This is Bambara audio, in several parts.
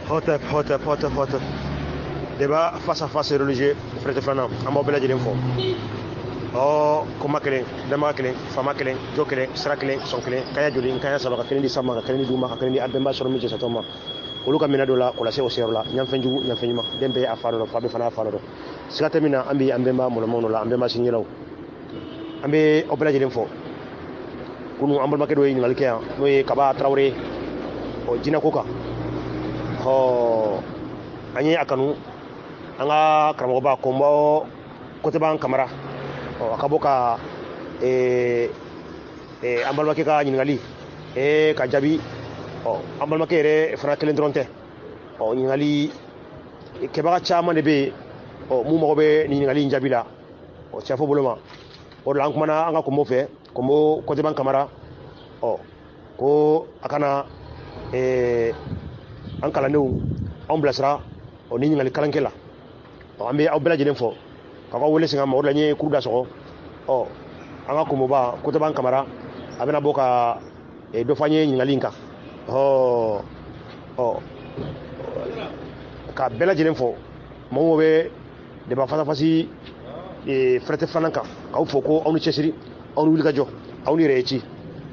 Hotep, hotep, hotep, hotep. Débat face à face religieux, frère filanan, an b'aw bɛɛ lajɛlen fo. Ɔ koma kelen, dama kelen, fama kelen, jo kelen, sira kelen, sɔn kelen, kaya joli, kaya saba, ka kelen di sama, ka kelen di duguma, ka kelen di an bɛnba sɔrɔ min cɛsatɔ ma. Olu ka minɛ dɔ la k'o lase o seyɔrɔ la. Ɲanfɛn jugu, ɲanfɛn ɲuman, den bɛɛ ye a fa dɔ, fa bɛɛ fana y'a fa dɔ. Siga tɛ min na, an bɛ an bɛnba mɔlɔmɔw la, an bɛnba sinjɛlaw. An bɛ aw bɛɛ lajɛlen fo. Kunu an balimakɛ dɔ ye ɲininkali kɛ yan, n'o ye Kaba Tarawele, ɔ jinɛko kan. Ɔ an ye a kanu an ka karamɔgɔba Kɔnbɔ Koteban Kamara, ɔ a ka bɔ ka an balimakɛ ka ɲininkali ka jaabi. Ɔ an balimakɛ yɛrɛ fana kelen dɔrɔn tɛ, ɔ ɲininkali kɛbaga caman de bɛ yen, ɔ mun mago bɛ nin ɲininkali in jaabi la, ɔ cɛfɔ bolo ma. O de la an kumana an ka Kɔnbɔ fɛ, Kɔnbɔ Koteban Kamara, ɔ ko a kana an kalandenw anw bilasira ɔ ni ɲininkali kalankɛ la. Ɔ an bɛ aw bɛɛ lajɛlen fɔ k'aw ka wele sen ka ma. O de la n ye kuru da sɔgɔ. Ɔ an ka Kɔnbɔba Koteban Kamara, a bɛna bɔ ka dɔ fɔ an ye ɲininkali in kan. Ɔ ɔ ka bɛɛ lajɛlen fɔ, mɔgɔ bɛ débat face à face fɛrɛtɛ filanan kan, k'aw fɔ ko aw ni cɛsiri, aw ni wulikajɔ, aw ni yɛrɛ ye ci,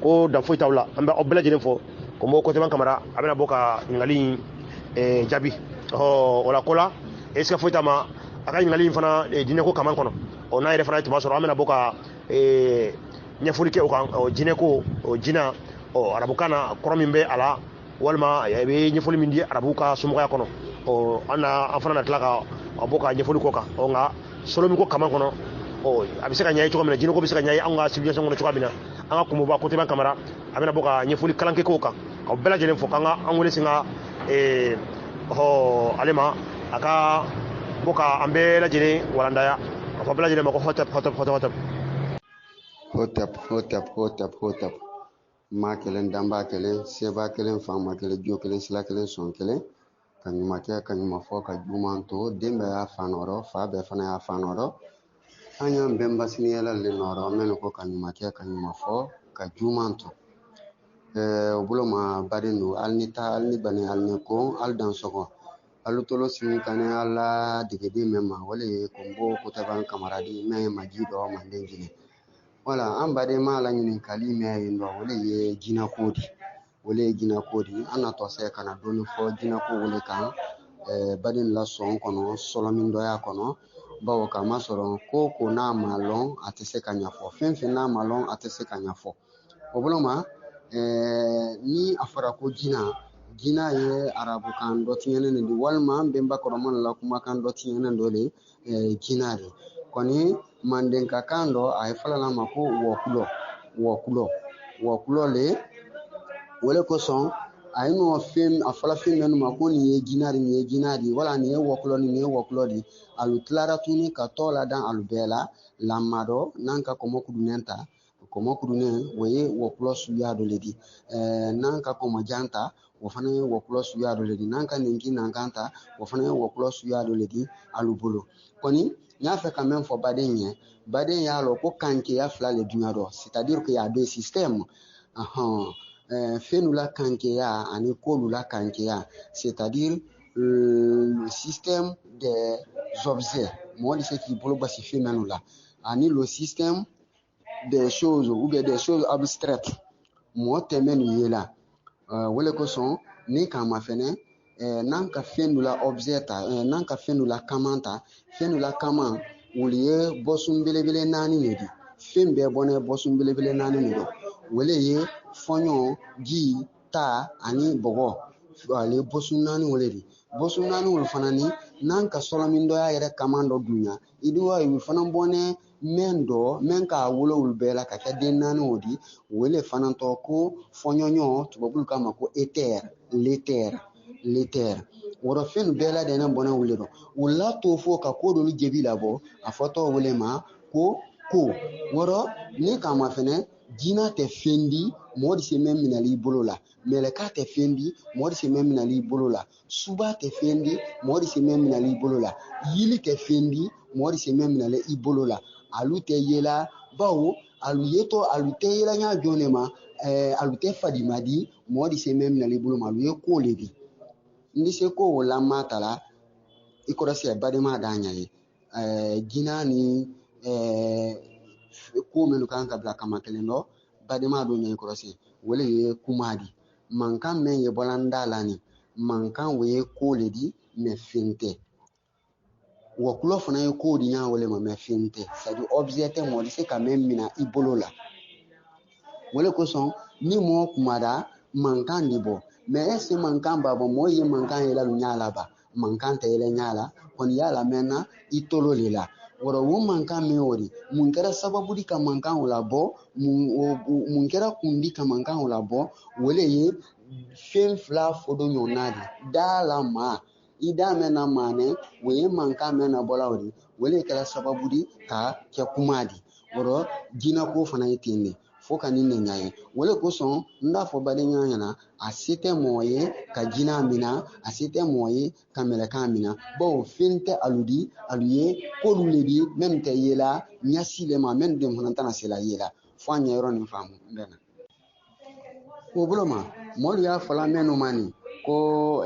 ko dan foyi t'aw la. An bɛ aw bɛɛ lajɛlen fɔ. Kɔnbɔ Koteban Kamara, a bɛna bɔ ka ɲininkali in jaabi. Ɔ o la ko la siga foyi t'a ma, a ka ɲininkali in fana jinɛko kaman kɔnɔ. Ɔ n'a yɛrɛ fana ye tuma sɔrɔ, an bɛna bɔ ka ɲɛfɔli kɛ o kan, ɔ jinɛko, ɔ jinɛ, ɔ arabukan na kɔrɔ min bɛ a la, walima a bɛ ɲɛfɔli min di arabu ka somɔgɔya kɔnɔ. Ɔ an na an fana na tila ka bɔ ka ɲɛfɔli k'o kan. Ɔ nka solomi ko kaman kɔnɔ, ɔ a bɛ se ka ɲɛ cogo min na, jinɛko bɛ se ka ɲɛ anw ka civilisation kɔnɔ cogoya min na, an ka Kɔnbɔba Koteban Kamara, a bɛna bɔ ka ɲɛfɔli kalan kɛ k'o kan. K'aw bɛɛ lajɛlen fɔ, k'an ka an wele sen ka ɔ ale ma, a ka bɔ ka an bɛɛ lajɛlen walandaya, ka fɔ bɛɛ lajɛlen ma ko hotep, hotep, hotep, hotep. Hotep, hotep, hotep, hotep. Maa kelen, danbaa kelen, sebaa kelen, faama kelen, jo kelen, sila kelen, sɔn kelen, ka ɲuman kɛ, ka ɲuman fɔ, ka juguman to. Den bɛɛ y'a fa nɔrɔ, fa bɛɛ fana y'a fa nɔrɔ. An y'an bɛnba siniyɛlɛ le nɔrɔ, minnu ko ka ɲuman kɛ, ka ɲuman fɔ, ka juguman to. O bolo ma baden don, hali ni ta, hali ni bani, hali ni ko, hali dan sɔgɔ. Alu tolo sini kane ala degeden mɛn ma, o le ye Kɔnbɔ Koteban Kamara di, mɛn ye maji dɔ manden jinɛ. Wala an baden ma la ɲininkali mɛn yen dɔ, o le ye jinɛko di. O le ye jinɛko di. An natɔ se ka na dɔɔni fɔ jinɛko wele kan, baden la sɔn kɔnɔ, sɔlɔmindɔya kɔnɔ, bawo k'a masɔrɔ ko ko n'a ma lɔn, a tɛ se ka ɲɛfɔ. Fɛn fɛn n'a ma lɔn, a tɛ se ka ɲɛfɔ. O bolo ma, ni a fɔra ko jinɛ, jinɛ ye arabukan dɔ tiɲɛnen de di, walima an bɛnba kɔrɔman la kumakan dɔ tiɲɛnen dɔ de, jinɛ de. Kɔni mandenkakan dɔ, a ye fɔlɔ ma ko wɔkulɔ, wɔkulɔ, wɔkulɔ le. O le kosɔn a ye nɔ fɛn a fɔla fɛn minnu ma ko nin ye jinɛ de, nin ye jinɛ de, wala nin ye wɔkulɔ, nin ye wɔkulɔ de. Alu tilara tuguni ka tɔ ladan alu bɛɛ la lamadɔ. N'an ka kɔmɔ kudunen ta, kɔmɔ kudunen o ye wɔkulɔ suguya dɔ le di. N'an ka kɔmɔjan ta, o fana ye wɔkulɔ suguya dɔ le di. N'an ka ninki nankan ta, o fana ye wɔkulɔ suguya dɔ le di alu bolo. Kɔni n y'a fɛ ka min fɔ baden ye, baden y'a lɔn ko kankeya fila le dunya dɔ, c'est à dire que y a deux systèmes. Fɛn la kankeya ani kolu la kankeya, c'est à dire le système des objets, mɔgɔ bɛ se k'i bolo basi fɛn minnu la, ani le système des choses ou bien des choses abstraites, mɔgɔ tɛ minnu ye la. O le kosɔn ni k'a ma fɛnɛ, n'an ka fɛn dɔ la objet ta, n'an ka fɛn dɔ la kaman ta, fɛn dɔ la kaman, olu ye bɔsun belebele naani de di. Fɛn bɛɛ bɔnɛ bɔsun belebele naani de don. O le ye fɔɲɔ, ji, ta ani bɔgɔ. Ale bɔsun naani o le di. Bɔsun naani olu fana ni n'an ka sɔlɔmindɔya yɛrɛ kaman dɔ dunya, i dun olu fana bɔnɛ mɛn dɔ mɛn k'a wolo olu bɛɛ la ka kɛ den naani o di. O le fana tɔ ko fɔɲɔɲɔ, tubabulu k'a ma ko éther, l'éther, l'éther. Wɔrɔ fɛn bɛɛ lajɛlen bɔnɛ wele dɔ. O la to fo ka ko dɔlu jebi labɔ, a fɔtɔ wele ma ko ko. Wɔrɔ ni k'a ma fɛnɛ, jinɛ tɛ fɛn di mɔgɔ de se mɛn minɛli i bolo la, mɛlɛka tɛ fɛn di mɔgɔ de se mɛn minɛli i bolo la, suba tɛ fɛn di mɔgɔ de se mɛn minɛli i bolo la, yili tɛ fɛn di mɔgɔ de se mɛn minɛli i bolo la. Alu tɛ yela, bawo alu yetɔ alu tɛ yela ɲa jɔn de ma, alu tɛ fadima di mɔgɔ de se mɛn minɛli i bolo ma, alu ye ko le di. N se ko o la ma ta la i kɔrɔsi badenma d'a ɲɛ ye jinɛ ni ko minnu kan ka bila kama kelen dɔ badenma dɔ ɲɛ i kɔrɔsi o le ye kuma di mankan min ye bɔla n da la nin mankan o ye ko le di mɛ fɛn tɛ wa kulɔ fana ye ko di ɲa wele ma mɛ fɛn tɛ c'est à dire objet tɛ mɔgɔ tɛ se ka mɛn minɛ i bolo la o le kosɔn ni mɔgɔ kumara mankan de bɔ mɛ est ce que mankan b'a bɔ mɔgɔ ye mankan yɛlɛ lu ɲa la ba mankan tɛ yɛlɛ ɲa la kɔni y'a lamɛnna i tolo le la wɔrɔ o mankan min o de mun kɛra sababu di ka mankan o labɔ mun kɛra kun di ka mankan o labɔ o le ye fɛn fila fodo ɲɔgɔnna de da la maa i da mɛn na maa nɛ o ye mankan mɛn na bɔla o de o le kɛra sababu di ka kɛ kuma di wɔrɔ jinɛko fana ye ten de fo ka nin de ɲa ye o le kosɔn n b'a fɔ badenya ɲɛna a se tɛ mɔgɔ ye ka jinɛ minɛ a se tɛ mɔgɔ ye ka mɛlɛkan minɛ bawo fɛn tɛ alu di alu ye k'olu le di minnu tɛ ye la ɲɛsi le ma minnu den fana tɛna se la ye la fo an ɲɛ yɔrɔ nin faamu n bɛ na o bolo ma mɔlu y'a fɔla minnu ma nin ko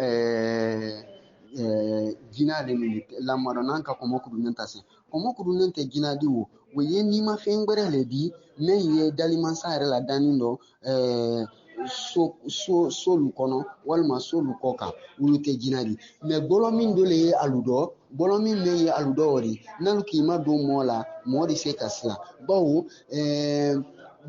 jinɛ de nin lamadɔn n'an ka kɔmɔ kurunnen ta se kɔmɔ kurunnen tɛ jinɛ di o o ye nimafɛn wɛrɛ le di min ye dalimansa yɛrɛ la danni dɔ solu kɔnɔ walima solu kɔ kan olu tɛ jinɛ di mɛ gbɔlɔ min dɔ le ye alu dɔ gbɔlɔ min bɛ ye alu dɔ o de n'alu k'i ma don mɔɔ la mɔɔ de se ka siran bawo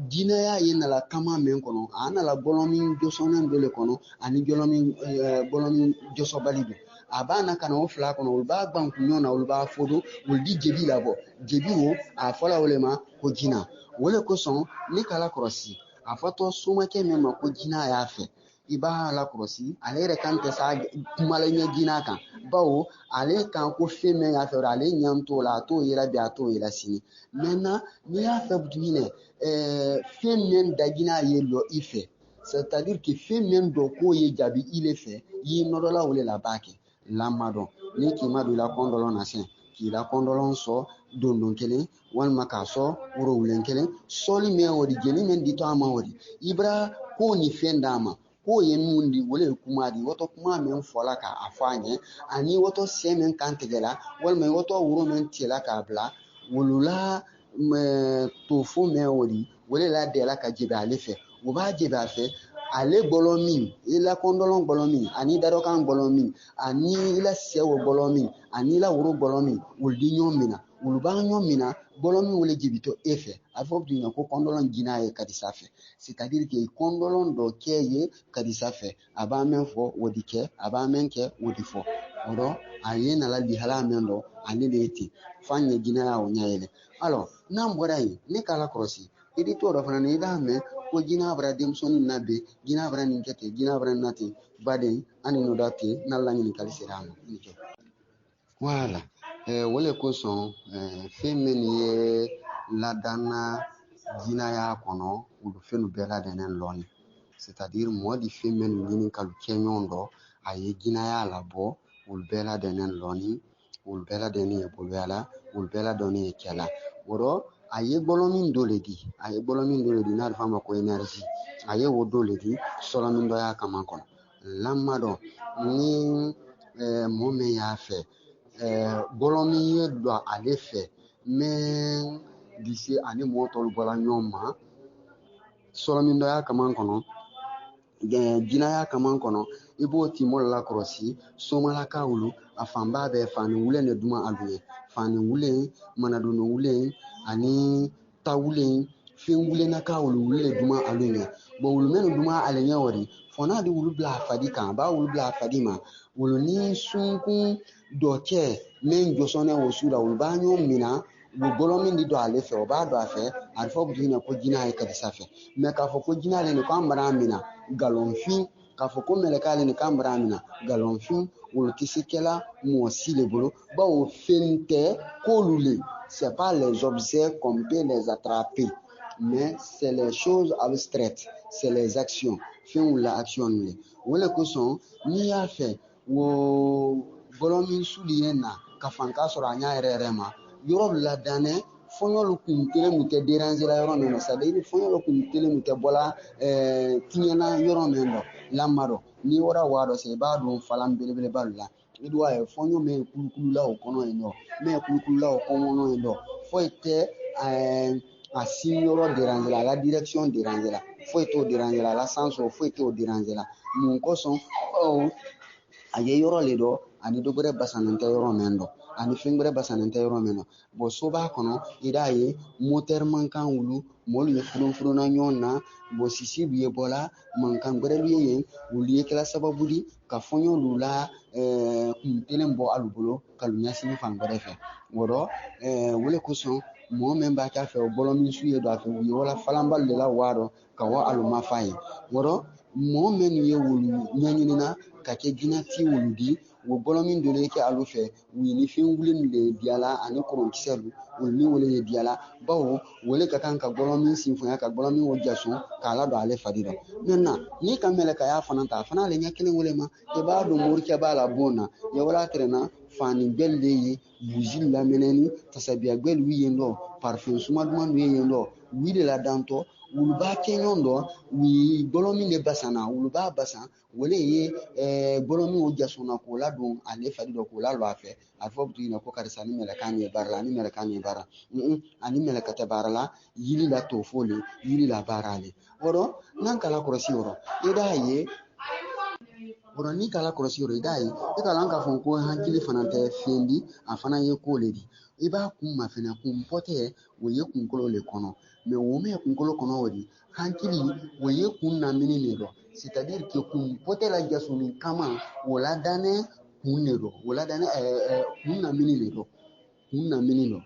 jinɛya ye nala kama min kɔnɔ a nana gbɔlɔ min jɔsɔnnen dɔ le kɔnɔ ani gbɔlɔ min jɔsɔbali don a b'a na ka na o fila kɔnɔ olu b'a gan kun ɲɔgɔn na olu b'a fodo olu di jebi labɔ jebi wo a fɔla o le ma ko jinɛ o le kosɔn ne k'a lakɔlɔsi a fɔtɔ somakɛ min ma ko jinɛ y'a fɛ i b'a lakɔlɔsi ale yɛrɛ kan tɛ sa kuma la ɲɛ jinɛ kan bawo ale kan ko fɛn min y'a fɛ ale ɲɛ t'o la a t'o yela bi a t'o yela sini maintenant n'i y'a fɛ tuguni fɛn min da jinɛ ye lɔ i fɛ c'est à dire que fɛn min dɔ k'o ye jaabi i le fɛ i ye nɔrɔla o le la b'a kɛ lamadɔn ni k'i ma don i la kɔndɔlɔn na sisan k'i la kɔndɔlɔn sɔ dondon kelen walima k'a sɔ worowulen kelen sɔli min o di jeli min ditɔ a ma o di i b'a ko ni fɛn d'a ma k'o ye mun di o le ye kuma di wɔtɔ kuma min fɔla k'a fɔ a ɲɛ ani wɔtɔ sɛ min kan tigɛla walima wɔtɔ woro min tigɛla k'a bila wolola tofo min o di o le la dɛla ka jebe ale fɛ o b'a jebe a fɛ ale gbɔlɔ min i la kɔndɔlɔn gbɔlɔ min ani dadɔkan gbɔlɔ min ani i la sɛw gbɔlɔ min ani i la woro gbɔlɔ min olu di ɲɔgɔn minɛ olu b'a ɲɔgɔn minɛ gbɔlɔ min wele jebitɔ e fɛ a fɔ tun ko kɔndɔlɔn jinɛ ye karisa fɛ c'est à dire que kɔndɔlɔn dɔ kɛ ye karisa fɛ a b'a mɛn fɔ o di kɛ a b'a mɛn kɛ o di fɔ o dɔ a ye nana lihala mɛn dɔ ale de ye ten f'a ɲɛ jinɛ y'a o ɲɛ yɛlɛ alors n'an bɔra yen ne k'a lakɔlɔsi i di t'o dɔ fana na i b'a mɛn ko jinɛ bɔra denmisɛnnin na bi jinɛ bɔra nin kɛ ten jinɛ bɔra nin na ten baden an ni n'o ten n'ala la ɲininkali sera a ma i ni ce wala o le kosɔn fɛn min ye ladanna jinɛya kɔnɔ olu fɛn bɛɛ ladɛnnen lɔnni c'est à dire mɔgɔ di fɛn minnu ɲini ka kɛ ɲɔgɔn dɔ a ye jinɛya labɔ olu bɛɛ ladɛnnen lɔnni olu bɛɛ ladɛnnen ye boloya la olu bɛɛ ladɔnnen ye kɛ la o rɔ a ye gbɔlɔ dɔ le di a ye gbɔlɔ dɔ le di n'a bɛ f'a ma ko énergie a ye o dɔ le di sɔrɔ min dɔ y'a kama kɔnɔ lamadɔn ni mɔgɔ min y'a fɛ gbɔlɔ min ye don ale fɛ mɛ dise ani mɔgɔ tɔw bɔra ɲɔgɔn ma sɔrɔ min dɔ y'a kama kɔnɔ jinɛya kama kɔnɔ i b'o timɔ lakɔlɔsi somalaka wulu a fanba bɛɛ fani wulen de duman alu ye fani wulen manadoni wulen ani tawulen fɛn wulenna wulu wulu de duman alu ɲɛ bɔn wulu minnu duman ale ɲɛ o de fɔ n'a di wulu bila a fadi kan a b'a wulu bila a fadi ma wulu ni sunkun dɔ kɛ min jɔsɔnnen o su la olu b'a ɲɔgɔn minɛ u bɛ bɔlɔ min di don ale fɛ o b'a don a fɛ a bɛ fɔ dugu ko jinɛ ye karisa fɛ mɛ k'a fɔ ko jinɛ ale nin k'an bara minɛ nkalonfin k'a fɔ ko mɛlɛkɛ ale nin k'an bara minɛ nkalonfin olu tɛ se kɛla mɔgɔ si de bolo bawo fɛn tɛ k'olu le c'est pas les objets qu'on peut les attraper mais c'est les choses abstraites, c'est les actions fɛnw la action le o le kosɔn n'i y'a fɛ wo bɔlɔ min suli ye na ka fanka sɔrɔ a ɲɛ yɛrɛ yɛrɛ ma yɔrɔ ladannɛ Fɔɲɔlu kun kelen min tɛ déranger la yɔrɔ min na, c'est à dire fɔɲɔlu kun kelen min tɛ bɔla tiɲɛna yɔrɔ min dɔ lamadɔ. N'i bɔra wa dɔ i b'a dɔn falan belebeleba la. I dun b'a ye fɔɲɔ min ye kulukulu o kɔnɔ yen nɔ, min ye kulukulu o kɔnɔ yen nɔ, foyi tɛ a sin yɔrɔ déranger la, a la direction déranger la, foyi t'o déranger la, a la sens o foyi t'o déranger la. Mun kosɔn? A ye yɔrɔ le dɔn ani dɔ wɛrɛ basanen tɛ yɔrɔ min dɔn, ani fɛn wɛrɛ basanen tɛ yɔrɔ min na. Bɔn soba kɔnɔ i b'a ye motɛri mankan wulu, mɔlu ye furunfurunna ɲɔgɔn na, bɔn sisi ye bɔla mankan wɛrɛlu ye yen, olu ye kɛla sababu di ka fɔɲɔlu la kun kelen bɔ alu bolo ka lu ɲɛsin fan wɛrɛ fɛ. O rɔ o le kosɔn mɔgɔ min b'a k'a fɛ o bɔlɔ su ye don a fɛ, u ye wala falanbali de la wa dɔ ka wa alu ma fa ye. O rɔ mɔgɔ minnu ye wulu ɲɛɲinina ka kɛ jinɛti wulu di, o bɔlɔ min dɔ kɛ alu fɛ, u ye ni fɛn wuli de diyala ani koronkisɛ olu ni wele de diyala, bawo wele ka kan ka bɔlɔ min sinfonya ka bɔlɔ min o jaso k'a ladon ale fari la. Maintenant n'i ka mɛlɛ ka y'a fana ta, a fana ale ɲɛ kelen wele ma, i b'a dɔn morikɛ b'a la bon na, ya wala tɛrɛna fani gbɛli de ye buzi lamɛnni tasabiya gbɛli yen dɔ, parfum suma duman ye yen dɔ, wuli de la dantɔ wulu b'a kɛ ɲɔgɔn dɔ, u ye bɔlɔ min de basanna, wulu b'a basan wele ye bɔlɔ min o jasonna k'o ladon ale fari dɔ k'o lalɔ a fɛ. A fɔ ɲɛna ko karisa ni mɛlɛkan ye baara la, ni mɛlɛkan ye baara, ani mɛlɛka tɛ baara la, yiri la tofo le, yiri la baara le. O rɔ n'an kala kɔlɔsi o rɔ, i b'a ye o rɔ n'i kala kɔlɔsi o rɔ, i b'a ye i ka k'a fɔ ko hakili fana tɛ fɛn di, a fana ye ko le di. I b'a kun ma fɛnɛ kun pɔtɛ o ye kunkolo le kɔnɔ, mɛ o min ye kunkolo kɔnɔ o di hakili o ye kun namini de dɔn, c'est à dire que kun pɔtɛ la jasoni kama o ladanɛ kun de dɔn, o ladanɛ kun namini de dɔn, kun namini dɔn,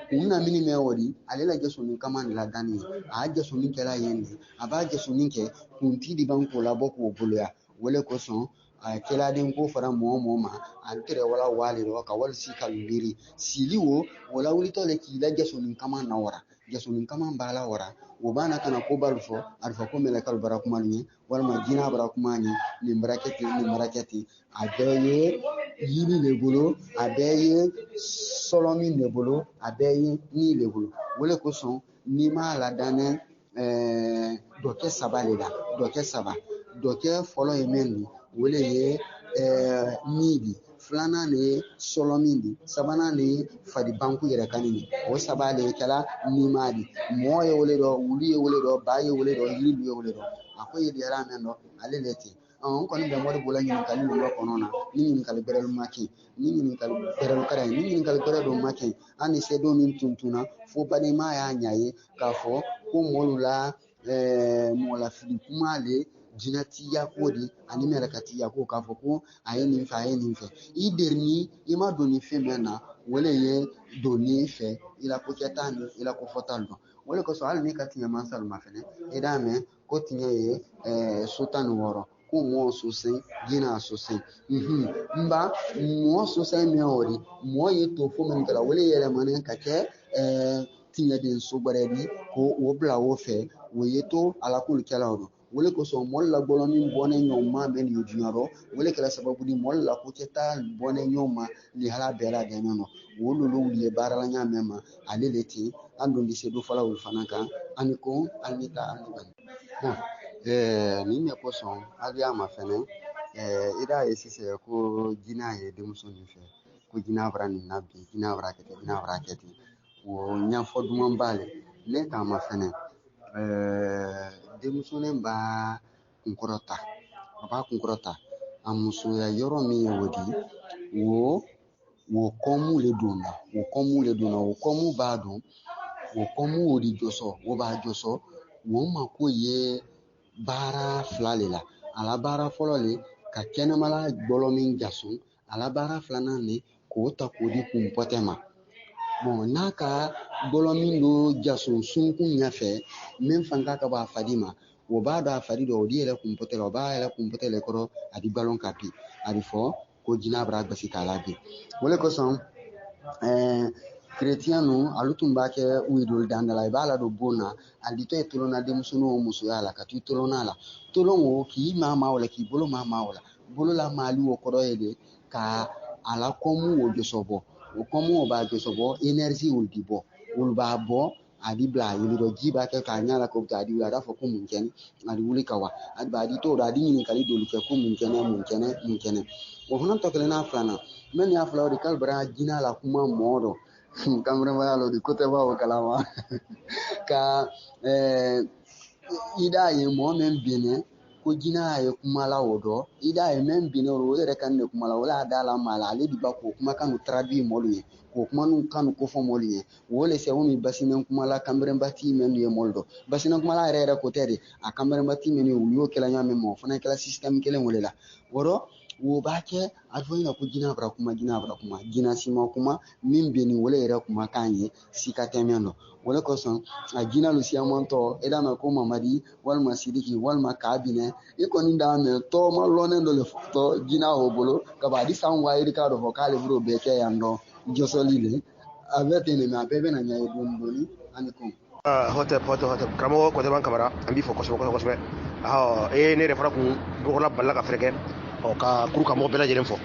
kun namini mɛ o di ale la jasoni kama de ladanni ye. A y'a jasoni kɛla yen de, a b'a jasoni kɛ kuntigi de b'an k'o labɔ k'o boloya. O le kosɔn a kɛladen ko fara mɔgɔ mɔgɔ ma a tɛrɛ wala wale dɔ ka wali si ka miiri sili wo o la wulitɔ le k'i la jasoni kama na wara jasoni kama b'a la wara, o b'a na ka na ko bali fɔ a bɛ fɔ ko mɛlɛkɛlu bara kuma nin ye, walima jinɛ bara kuma nin, nin bara kɛ ten, nin bara kɛ ten. A bɛɛ ye yiri le bolo, a bɛɛ ye sɔlɔmin le bolo, a bɛɛ ye ni le bolo. O le kosɔn n'i m'a ladanɛ dɔkɛ saba le la, dɔkɛ saba, dɔkɛ fɔlɔ ye min di o le ye ni di, filanan de ye sɔlɔmin di, sabanan de ye faribanku yɛrɛ kan nin o saba de kɛla nima di. Mɔgɔ ye wele dɔ, wulu ye wele dɔ, ba ye wele dɔ, yiri ye wele dɔ, a ko ye diyara mɛn dɔ ale le ten. N kɔni bɛ mɔri bolo ɲininkali ninnu kɔnɔ na, ni ɲininkali gbɛrɛlu ma kɛ, ni ɲininkali gbɛrɛlu kɛra ni ɲininkali gbɛrɛ dɔ ma kɛ, an ni se don min tuntunna fo badenma y'a ɲa ye k'a fɔ ko mɔlu la mɔgɔlafili kuma le jinɛtiya ko de ani mɛlɛkatiya ko, k'a fɔ ko a ye nin fɛ, a ye nin fɛ, i derini i ma don nin fɛn bɛɛ na, o le ye donni fɛ i la ko kɛta ni i la ko fɔta dɔn. O le kosɔn hali n'i ka tiɲɛ mansa ma fɛnɛ, i d'a mɛn ko tiɲɛ ye so 16, ko mɔɔ sosen jinɛ sosen nba mɔɔ sosen min o de mɔɔ ye to fo min kɛra o le yɛlɛmanen ka kɛ tiɲɛden so wɛrɛ di k'o o bila o fɛ, o ye to ala k'olu kɛla o dɔn. O le kosɔn mɔli la gbɔlɔnin bɔnnen ɲɔgɔn ma mɛ nin ye diɲɛ rɔ, o le kɛra sababu di mɔli la ko kɛta bɔnnen ɲɔgɔn ma lihala bɛɛ ladɛnnen nɔ, o lolu ye baara la ɲa mɛn ma ale le ten. An don se dɔ fɔla olu fana kan ani ko hali ni ta an bɔn nin de kosɔn hali a ma fɛnɛ i b'a ye sisan ko jinɛ ye denmuso nin fɛ, ko jinɛ bara nin na bi, jinɛ bara kɛ ten, jinɛ bara kɛ ten, o ɲɛfɔ duman b'ale ne k'a ma fɛnɛ. Denmusonin b'a kunkɔrɔta, a b'a kunkɔrɔta a musoya yɔrɔ min ye o di o o kɔmu le donna, o kɔmu le donna, o kɔmu b'a dɔn, o kɔmu o de jɔsɔ, o b'a jɔsɔ o mako ye baara fila le la. A la baara fɔlɔ le ka kɛnɛmala gbɔlɔ min jaso, a la baara filanan le k'o ta k'o di kun pɔtɛ ma. Bɔn n'a ka gbɔlɔ min don jaso sunkun ɲɛfɛ min fan ka bɔ a fadi ma, o b'a dɔn a fadi dɔ o di yɛrɛ kun pɔtɛ la, o b'a yɛrɛ kun pɔtɛ le kɔrɔ a di balon ka bi a bɛ fɔ ko jinɛ bara gasi k'a la bi. O le kosɔn kerecɛn ninnu olu tun b'a kɛ u idol danda la, i b'a ladon bon na a ditɔ ye tolonna denmisɛnninw musoya la ka t'i tolonna la tolon o k'i maa maa o la k'i bolo maa maa o la bolo la maali o kɔrɔ ye de ka a la kɔmu o jɔsɔ bɔ, o kɔmu o b'a jɔsɔ bɔ énergie o di bɔ. Olu b'a bɔ a di bila a yeli dɔ ji b'a kɛ k'a ɲɛ la ko a di wuli a b'a fɔ ko mun kɛnɛ a di wuli ka wa a di t'o dɔn a di ɲininkali dɔw kɛ ko mun kɛnɛ mun kɛnɛ mun kɛnɛ o fana tɔ kelen n'a filanan mɛ nin y'a fila o de k'ale bara jinɛ la kuma mɔɔ dɔ kanbɛrɛbaya la o de ko tɛ bɔ o kalama ka i d'a ye mɔgɔ min binnen ko jinɛ ye kuma la o dɔ i d'a ye min binnen o yɛrɛ kan de kuma la o y'a da la maa la ale de ba k'o kumakan traduit mɔlu ye k'o kuma n'u kan ko fɔ mɔlu ye o le sɛ o min basinen kuma la kanbɛrɛnbati min ye mɔlu dɔ basinen kuma la yɛrɛ yɛrɛ ko tɛ de a kanbɛrɛnbati min ye olu y'o kɛla ɲɔgɔn min ma o fana kɛla système kelen o de la o rɔ o b'a kɛ a fɔ ɲɛna ko jinɛ bara kuma jinɛ bara kuma jinɛ si ma kuma min bɛ nin wele yɛrɛ kumakan ye sika tɛ min dɔn o de kosɔn a jinɛ lu siyaman tɔ e d'a mɛn ko Mamadi walima Sidiki walima Kabinɛ i kɔni d'a mɛn tɔgɔma lɔnnen dɔ le tɔ jinɛ o bolo ka ban a di san wa yirika dɔ fɔ k'ale b'o bɛɛ kɛ yan nɔ jɔsɔli le a bɛ ten de mɛ a bɛɛ bɛna ɲɛ ye dɔɔni dɔɔni ani ko. Hotep hotep hotep karamɔgɔ Kɔtɛban Kamara, an b'i fɔ kosɛbɛ kosɛbɛ kosɛbɛ. E ne yɛrɛ fana kun bolokɔrɔla balila ka fɛrɛ kɛ ka kuru ka mɔgɔ bɛɛ lajɛlen fɔ.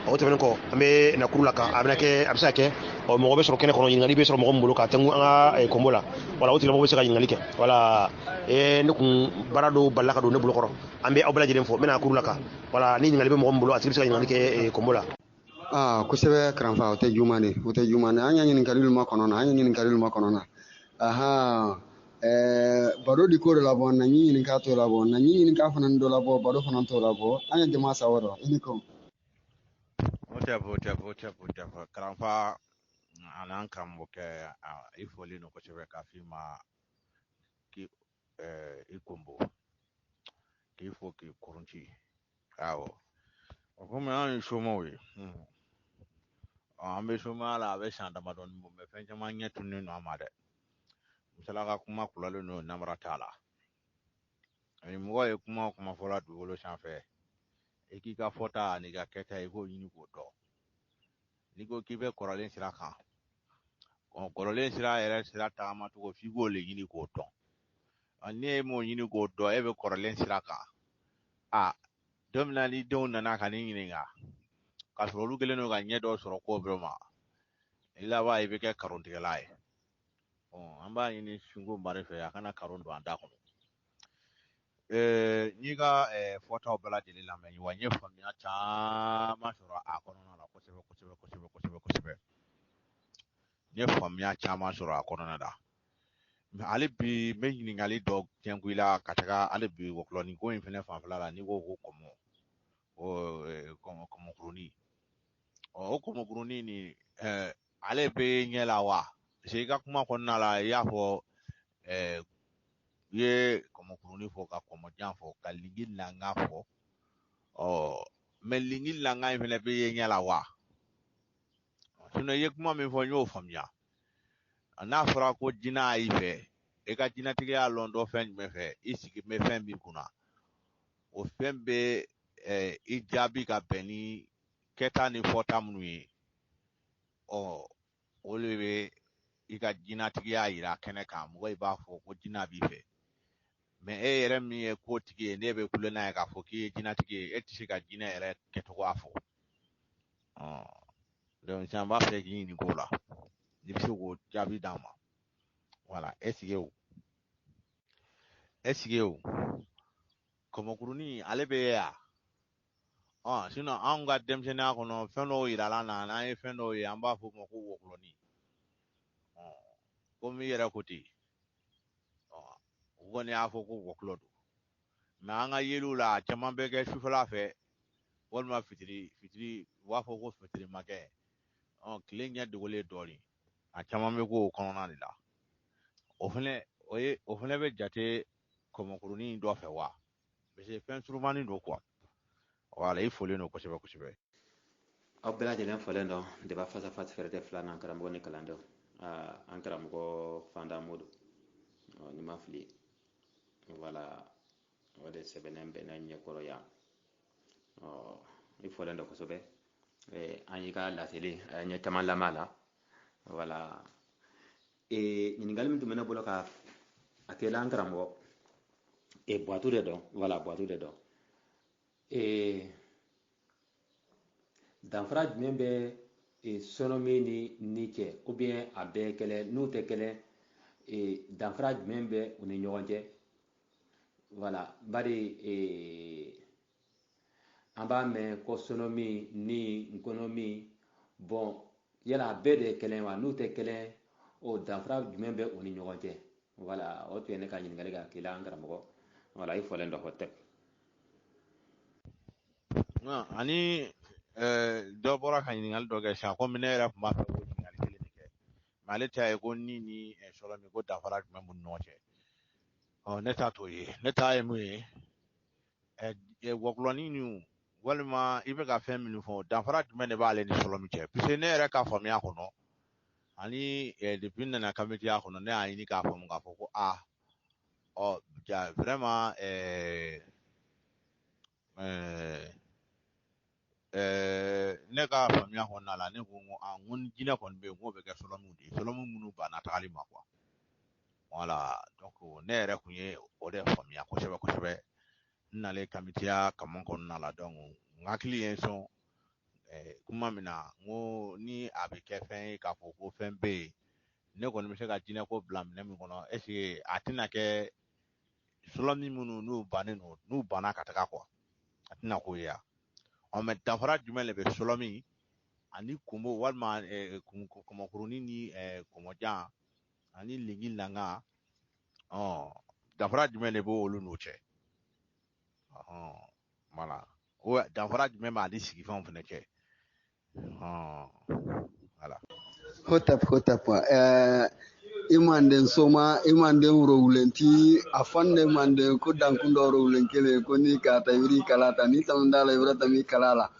O tɛmɛnen kɔ, an bɛ na kuru la kan a bɛna kɛ, a bɛ se ka kɛ mɔgɔ bɛ sɔrɔ kɛnɛ kɔnɔ, ɲininkali bɛ sɔrɔ mɔgɔ min bolo ka tɛnku an ka kɔnbo la, wala o tigilamɔgɔ bɛ se ka ɲininkali kɛ. Wala ne kun baara dɔw balila ka don ne bolo kɔrɔ. An bɛ aw bɛɛ lajɛlen fɔ, n bɛna kuru la kan, wala ni ɲininkali bɛ mɔgɔ min bolo, a tigi bɛ se ka ɲininkali kɛ kɔnbo la. Aa kosɛbɛ karamɔgɔ, o tɛ juman de, o tɛ juman de. An ye ɲininkali ma kɔnɔ na, an ye ɲininkali ma kɔnɔ na. Aha, baro di ko dɔ labɔ na ɲi ɲininka t'o labɔ na ɲi ɲininka fana dɔ labɔ baro fana t'o labɔ. An ye jama sa o i ni ko. Hotep hotep hotep hotep karamɔgɔ, an karamɔgɔkɛ, i fɔlen don kosɛbɛ k'a f'i ma k'i i konbo k'i fo k'i kurunci. Awɔ, o komi an ye somaw ye, an bɛ somaya la a bɛ san damadɔni bɔ, mɛ fɛn caman ɲɛ tunnen don an ma dɛ. Misala ka kuma kulalen don, namara t'a la. Ani mɔgɔ ye kuma o kuma fɔla dugukolo sanfɛ, i k'i ka fɔta ani ka kɛta i k'o ɲini k'o dɔn. N'i ko k'i bɛ kɔrɔlen sira kan, kɔrɔlen sira yɛrɛ sira tagamacogo f'i k'o le ɲini k'o dɔn. Ni e m'o ɲini k'o dɔn, e bɛ kɔrɔlen sira kan. A don min na ni denw nana ka n'i ɲininka k'a sɔrɔ olu kɛlen don ka ɲɛ dɔ sɔrɔ ko bɛɛ ma, i laban i bɛ kɛ karontigɛla ye. An b'a ɲini Sunko Mari fɛ a kana karon don an da kɔnɔ. N y'i ka fɔtaw bɛɛ lajɛlen lamɛn, wa n ye faamuya caman sɔrɔ a kɔnɔna la kosɛbɛ kosɛbɛ kosɛbɛ kosɛbɛ kosɛbɛ. N ye faamuya caman sɔrɔ a kɔnɔna la. Mɛ hali bi n bɛ ɲininkali dɔ tɛnku i la ka taga hali bi wɔkulɔnin ko in fɛnɛ fanfɛla la. N'i ko ko kɔmɔ, kɔmɔkurunin, o kɔmɔkurunin nin, ale bɛ ɲɛ la wa? Parce que i ka kuma kɔnɔna la, i y'a fɔ i ye kɔmɔkurunin fɔ, ka kɔmɔjan fɔ, ka lingi langa fɔ. Mɛ lingi langa in fɛnɛ bɛ ye ɲɛ la wa? Sinon i ye kuma min fɔ, n y'o faamuya. N'a fɔra ko jinɛ y'i fɛ, i ka jinɛtigiya lɔn dɔ fɛn jumɛn fɛ? I sigi bɛ fɛn min kunna, o fɛn bɛ i jaabi ka bɛn ni kɛta ni fɔta minnu ye, o de bɛ i ka jinɛtigiya yira kɛnɛ kan. Mɔgɔ i b'a fɔ ko jinɛ b'i fɛ, mɛ e yɛrɛ min ye ko tigi ye, n'e bɛ kule n'a ye k'a fɔ k'i ye jinɛtigi ye, e tɛ se ka jinɛ yɛrɛ kɛcogoya fɔ. Donc sisan n b'a fɛ k'i ɲininka o la, n'i bɛ se k'o jaabi d'an ma. Wala est-ce que o kɔmɔkurunin ale bɛ ye yan? Sinon anw ka denmisɛnninya kɔnɔ, fɛn dɔw yirala na, n'an ye fɛn dɔw ye, an b'a fɔ o ma ko wɔkulɔnin. Komi i yɛrɛ ko ten, u kɔni y'a fɔ ko wɔkulɔ don, mɛ an ka yeliw la, a caman bɛ kɛ sufɛla fɛ walima fitiri fitiri, u b'a fɔ ko fitiri ma kɛ, tile ɲɛ dogolen dɔɔnin, a caman bɛ k'o kɔnɔna de la. O fɛnɛ, o ye o fɛnɛ bɛ jate kɔmɔkurunin dɔ fɛ wa? Parce que fɛn surumanin don quoi. Wala, i folen don kosɛbɛ kosɛbɛ. Aw bɛɛ lajɛlen fɔlen dɔn débat face à face fɛrɛtɛ filanan, karamɔgɔ ni kalandenw. An karamɔgɔ Fanda Modu, ni ma fili, wala o de sɛbɛnnen bɛ ne ɲɛkɔrɔ yan. I fɔlen don kosɛbɛ. An y'i ka laseli, a ye ɲɛ caman lamɛn a la. Wala ɲininkali min tun bɛ ne bolo ka a kɛla an karamɔgɔ, boitu de dɔn, wala boitu de dɔn, danfara jumɛn bɛ Sɔlɔmi ni ni cɛ, ou bien a bɛɛ kelen, n'u tɛ kelen, danfara jumɛn bɛ u ni ɲɔgɔn cɛ? Voilà, bari an b'a mɛn ko sɔlɔmi ni nkɔnɔmi, bon, yala a bɛɛ de ye kelen wa? N'u tɛ kelen, o danfara jumɛn bɛ u ni ɲɔgɔn cɛ? Voilà, o tun ye ne ka ɲininkali ka k'i la, an karamɔgɔ. Voilà, i fɔlen dɔ fɔ tɛ. Ani dɔ bɔra ka ɲininkali dɔ kɛ sisan, komi ne yɛrɛ tun b'a fɛ k'o ɲininkali kelen de kɛ, mais ale ta ye ko ni sɔlɔmi ko danfara jumɛn b'u ni ɲɔgɔn cɛ. Ɔ, ne ta t'o ye. Ne ta ye mun ye, wɔkulɔnin nin walima i bɛ ka fɛn minnu fɔ, danfara jumɛn de b'ale ni sɔlɔmi cɛ? Puisque ne yɛrɛ ka faamuya kɔnɔ, ani depuis n nana kamitiya kɔnɔ, ne y'a ɲini k'a faamu k'a fɔ ko aa, ɔ ja, vraiment, ne ka faamuya kɔnɔna la, ne ko n ko aa, n ko ni jinɛ kɔni bɛ yen, n k'o bɛ kɛ sɔlɔmiw de ye, sɔlɔmi minnu banna tagali ma quoi. Voilà, donc ne yɛrɛ kun ye o de faamuya kosɛbɛ kosɛbɛ n nalen kamitiya kama kɔnɔna la. Donc n hakili ye n sɔn kuma min na, n ko ni a bɛ kɛ fɛn ye k'a fɔ ko fɛn bɛ yen, ne kɔni bɛ se ka jinɛ ko bila minɛn min kɔnɔ, est ce que a tɛna kɛ sɔlɔmi minnu n'u bannen don, n'u banna ka taga quoi, a tɛna k'o ye wa? Ɔ, mais danfara jumɛn de bɛ sɔlɔmi ani kunbo walima kɔmɔkurunin ni kɔmɔjan ani lengi langa? Ɔ, danfara jumɛn de b'olu n'o cɛ? Ɔhɔn, voilà, o danfara jumɛn b'ale sigifɛnw fana cɛ? Ɔhɔn, voilà. Hotep, hotep, i manden soma, i manden worowulenti a fɔnde manden ko dankun dɔ worowulen kelen ko ni k'a ta i kala ta ni tami da la, i bɛ tami kala la,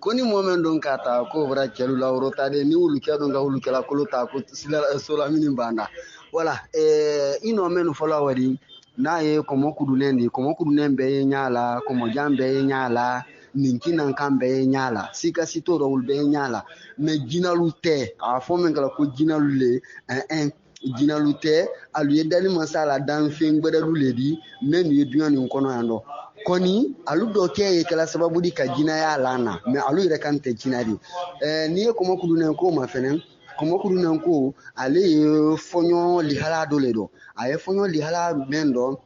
ko ni mɔgɔ min don k'a ta k'o bɔra cɛlu la woro ta de, ni wulukɛ don ka wulukɛla kolo ta ko sila solamini banna. Wala i nɔ mɛnu fɔlɔ wari n'a ye kɔmɔ kudunen de, kɔmɔ kudunen bɛɛ ye ɲa la, kɔmɔjan bɛɛ ye ɲa la, nin kinankan bɛɛ ye ɲa la, sikasi t'o rɔ, olu bɛɛ ye ɲa la, mɛ jinalu tɛ. A fɔ min kɛra ko jinalu le, ɛn jinalu tɛ, alu ye dali masa la danfɛn gbɛrɛlu le di minnu ye duɲa nin kɔnɔ yan dɔ kɔni, alu dɔ kɛ ye kɛla sababu di ka jinaya la na, mɛ alu yɛrɛ kan tɛ jina di. N'i ye kɔmɔ kudunen ko ma fɛnɛ, kɔmɔ kudunen ko ale ye fɔɲɔ lihala dɔ le dɔ, a ye fɔɲɔ lihala mɛn dɔ,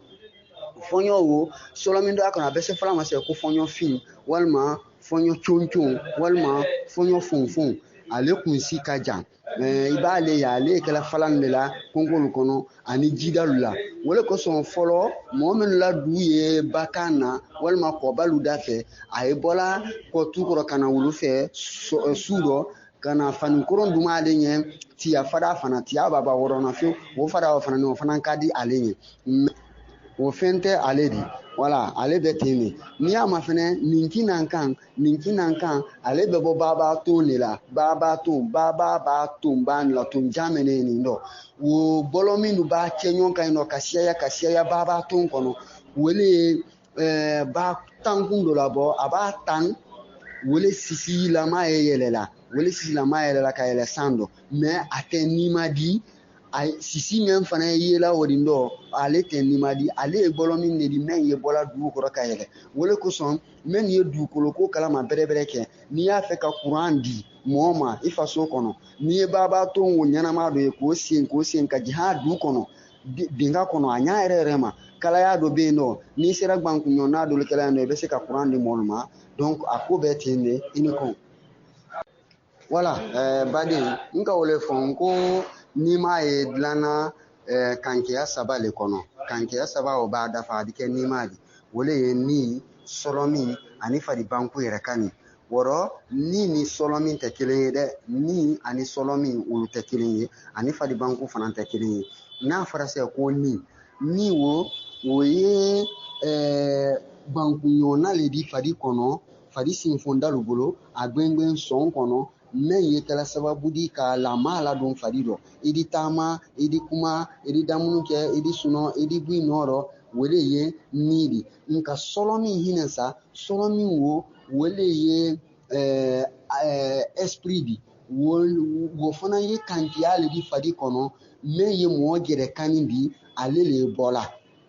fɔɲɔ wo sɔlɔmin dɔ a kɔnɔ, a bɛ se fɔlɔ ma se ko fɔɲɔ fin walima fɔɲɔ concon walima fɔɲɔ fonfon, ale kunsi ka jan. I b'ale ye, ale kɛla falan de la kɔnkɔlu kɔnɔ ani jidalu la. O le kosɔn fɔlɔ mɔgɔ minnu la du ye bakan na walima kɔbalu da fɛ, a ye bɔla kɔtu kɔrɔ ka na wulu fɛ su dɔ ka na fani koron dun ale ɲɛ, tiya fada fana tiya b'a ba wɔrɔnna fiyewu, o fada o fana o fana ka di ale ɲɛ, o fɛn tɛ ale di. Wala ale bɛ ten de. N'i y'a ma fɛnɛ, nin kinan kan, nin kinan kan, ale bɛ bɔ baba ton de la, baba ton, baba b'a ton ba la, ton jan mɛnɛ nin dɔ o bɔlɔ minnu b'a cɛ ɲɔgɔn kan yen nɔ ka siyaya ka siyaya baba ton kɔnɔ, wele ba tankun dɔ la bɔ, a b'a tan wele sisilama ye yɛlɛla, wele sisilama yɛlɛla ka yɛlɛ san dɔ, mɛ a tɛ nima di. A sisi min fana ye yela o nin dɔ, ale tɛ nima di, ale ye bɔlɔ min de di mɛ ye bɔla dugu kɔrɔ ka yɛlɛ. O de kosɔn mɛ ye dugukolo ko kalama bɛrɛbɛrɛ kɛ, n'i y'a fɛ ka kuran di mɔgɔ ma i faso kɔnɔ, n'i ye baba ton o ɲɛnama dɔ ye k'o sen ka jigin a du kɔnɔ dinga kɔnɔ, a ɲa yɛrɛ yɛrɛ ma kalaya dɔ bɛ yen nɔ, n'i sera gbankunɲɔ n'a dɔw kɛla yen nɔ, i bɛ se ka kuran di mɔgɔw ma. Donc a ko bɛɛ ten de i ni kɔn. Wala baden, n ka o le fɔ n ko n'i m'a ye dilanna kankɛya saba le kɔnɔ, kankɛya saba o b'a dafa, a bɛ kɛ nima di. O le ye ni sɔlɔmin ani faribanku yɛrɛ kan nin wɔrɔ. Ni sɔlɔmin tɛ kelen ye dɛ, ni ani sɔlɔmin olu tɛ kelen ye, ani faribanku fana tɛ kelen ye. N'a fɔra sisan ko ni o ye bankuɲɔgɔnna le di fari kɔnɔ, fari sinfondalu bolo a gbɛngbɛn sɔn kɔnɔ, mɛ ye kɛla sababu di ka lamaa ladon fari dɔ, i di taama, i di kuma, i di damunu kɛ, i di sunɔ, i di bɔ i nɔ rɔ, o le ye ni di. Nka sɔlɔmin hinɛ sa, sɔlɔmin wo o le ye esprit di, wo fana ye kantiya le di fari kɔnɔ, mɛ ye mɔgɔ gɛrɛ kanni di, ale le ye bɔla,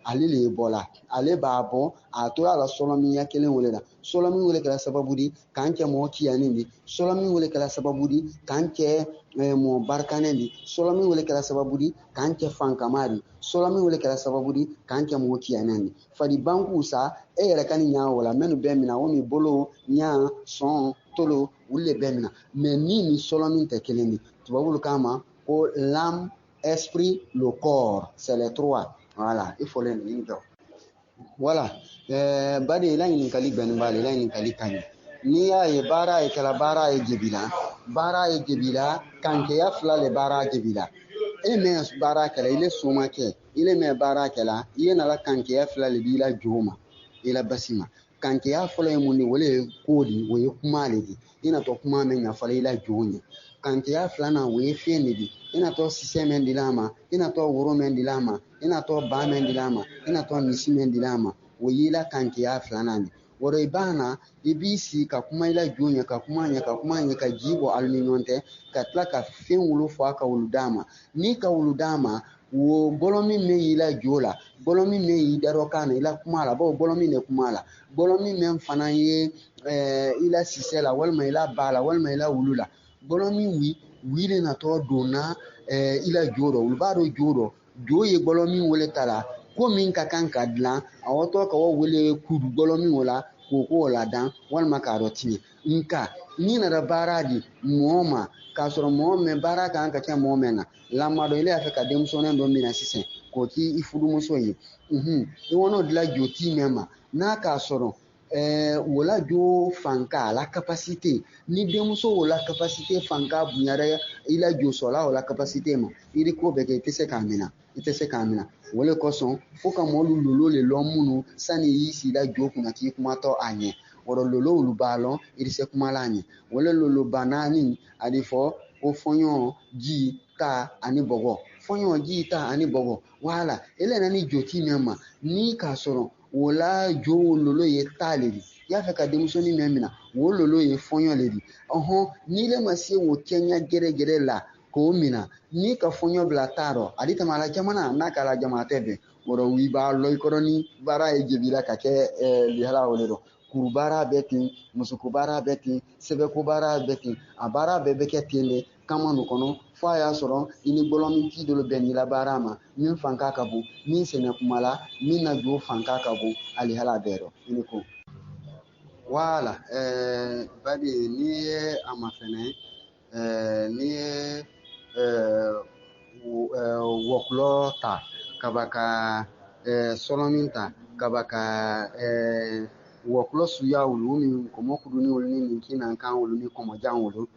ale le ye bɔla, ale b'a bɔ a tora a la sɔlɔminya kelen o le la. Sɔlɔ min wele kɛra sababu di k'an kɛ mɔgɔ kiyanin di. Sɔlɔ min wele kɛra sababu di k'an kɛ mɔgɔ barikanen di. Sɔlɔ min wele kɛra sababu di k'an kɛ fankama di. Sɔlɔ min wele kɛra sababu di k'an kɛ mɔgɔ kiyanen di. Fadi banku sa e yɛrɛ ka nin ɲa o la minnu bɛɛ mina o min bolo ɲa sɔn tolo olu le bɛɛ mina mɛ min ni sɔlɔ min tɛ kelen di. Tubabulu k'a ma ko l'âme, esprit, le corps, c'est les trois. Voilà, il faut les ɲini jɔ. Voilà, badi la ɲininkali bɛnnen b'ale la, ɲininkali ka ɲi. N'i y'a ye baara ye kɛla baara ye jebila, baara ye jebila, kankɛya fila le baara jebila. E mɛ baara kɛla, i le soma kɛ, i le mɛ baara kɛla, i ye nala kankɛya fila le b'i la jo ma, i la basi ma. Kankɛya fɔlɔ ye mun de? O le ye ko di, o ye kuma le di. I natɔ kuma mɛn ɲɛfɔla i la jo ɲɛ. Kankɛya filanan o ye fɛn de di. I natɔ sisɛ mɛn dila a ma, i natɔ woro mɛn dila a ma, i natɔ ba mɛn dila a ma, i natɔ misi mɛn dila a ma, o y'i la kankɛya filanan de. O rɔ i b'a na, i b'i sigi ka kuma i la jo ɲɛ, ka kuma ɲɛ, ka kuma ɲɛ, ka ji bɔ alu ni ɲɔgɔn cɛ, ka tila ka fɛn wolo fɔ a ka wulu d'a ma. N'i ka wulu d'a ma, wo bɔlɔ min bɛ y'i la jo la, bɔlɔ min bɛ y'i darɔ kan na, i la kuma la, bawo bɔlɔ min de kuma la, bɔlɔ min bɛ fana ye i la sisɛ la, walima i la ba la, walima i la wulu la, bɔlɔ min wi de natɔ donna i la jo dɔ, olu b'a dɔn jo dɔ, jo ye bɔlɔ min wele ta la, ko min ka kan ka dilan, a wɔtɔ ka o wele kudu bɔlɔ min o la, k'o k'o la dan, walima k'a dɔ tiɲɛ. Nka n'i nana baara di mɔgɔ ma, k'a sɔrɔ mɔgɔ min baara kan ka kɛ mɔgɔ min na, lamadɔ ile y'a fɛ ka denmisɛnnin dɔ minɛ sisan k'o k'i furumuso ye, i wɔn'o dilan joti mɛn ma, n'a k'a sɔrɔ o la jo fanka a la capacité, ni denmuso o la capacité fanka bonyara i la josɔla o la capacité ma, i ni ko bɛɛ kɛ i tɛ se k'a minɛ, i tɛ se k'a minɛ. O le kosɔn fo ka mɔlu lolo le lɔn minnu sani i sigi la jo kunna k'i kumatɔ a ɲɛ. O rɔ lolo olu b'a lɔn i tɛ se kuma la a ɲɛ. O le lolo ba naani a di fɔ ko fɔɲɔ, ji, ta ani bɔgɔ, fɔɲɔ, ji, ta ani bɔgɔ. Wala ele nana ni joti min ma, ni k'a sɔrɔ o la jo lolo ye ta le di, i y'a fɛ ka denmisɛnnin min minɛ, o lolo ye fɔɲɔ le di. Ɔhɔn, n'i le ma se o kɛɲɛ gɛrɛgɛrɛ la k'o minɛ, n'i ka fɔɲɔ bila ta rɔ, a di tɛmɛ a la jamana n'a k'a la jama tɛ bɛn. O rɔ i b'a lɔ i kɔrɔ ni baara ye jebila ka kɛ lihala o le rɔ. Kuru baara bɛ ten, musoko baara bɛ ten, sɛbɛko baara bɛ ten, a baara bɛɛ bɛ kɛ ten de kama nin kɔnɔ, fo a y'a sɔrɔ i ni bɔlɔn ci dɔ bɛn n'i la baara ma, min fanka ka bon, min sɛnɛ kuma la, min na jo fanka ka bon, alihala bɛɛ rɔ i ni ko. Wala, badi n'i ye a ma fɛnɛ, n'i ye wɔkulɔ ta kaba ka sɔlɔmin ta kaba ka wɔkulɔ suya olu ni kɔmɔ kurunin olu ni nin kan olu ni kɔmɔjan olu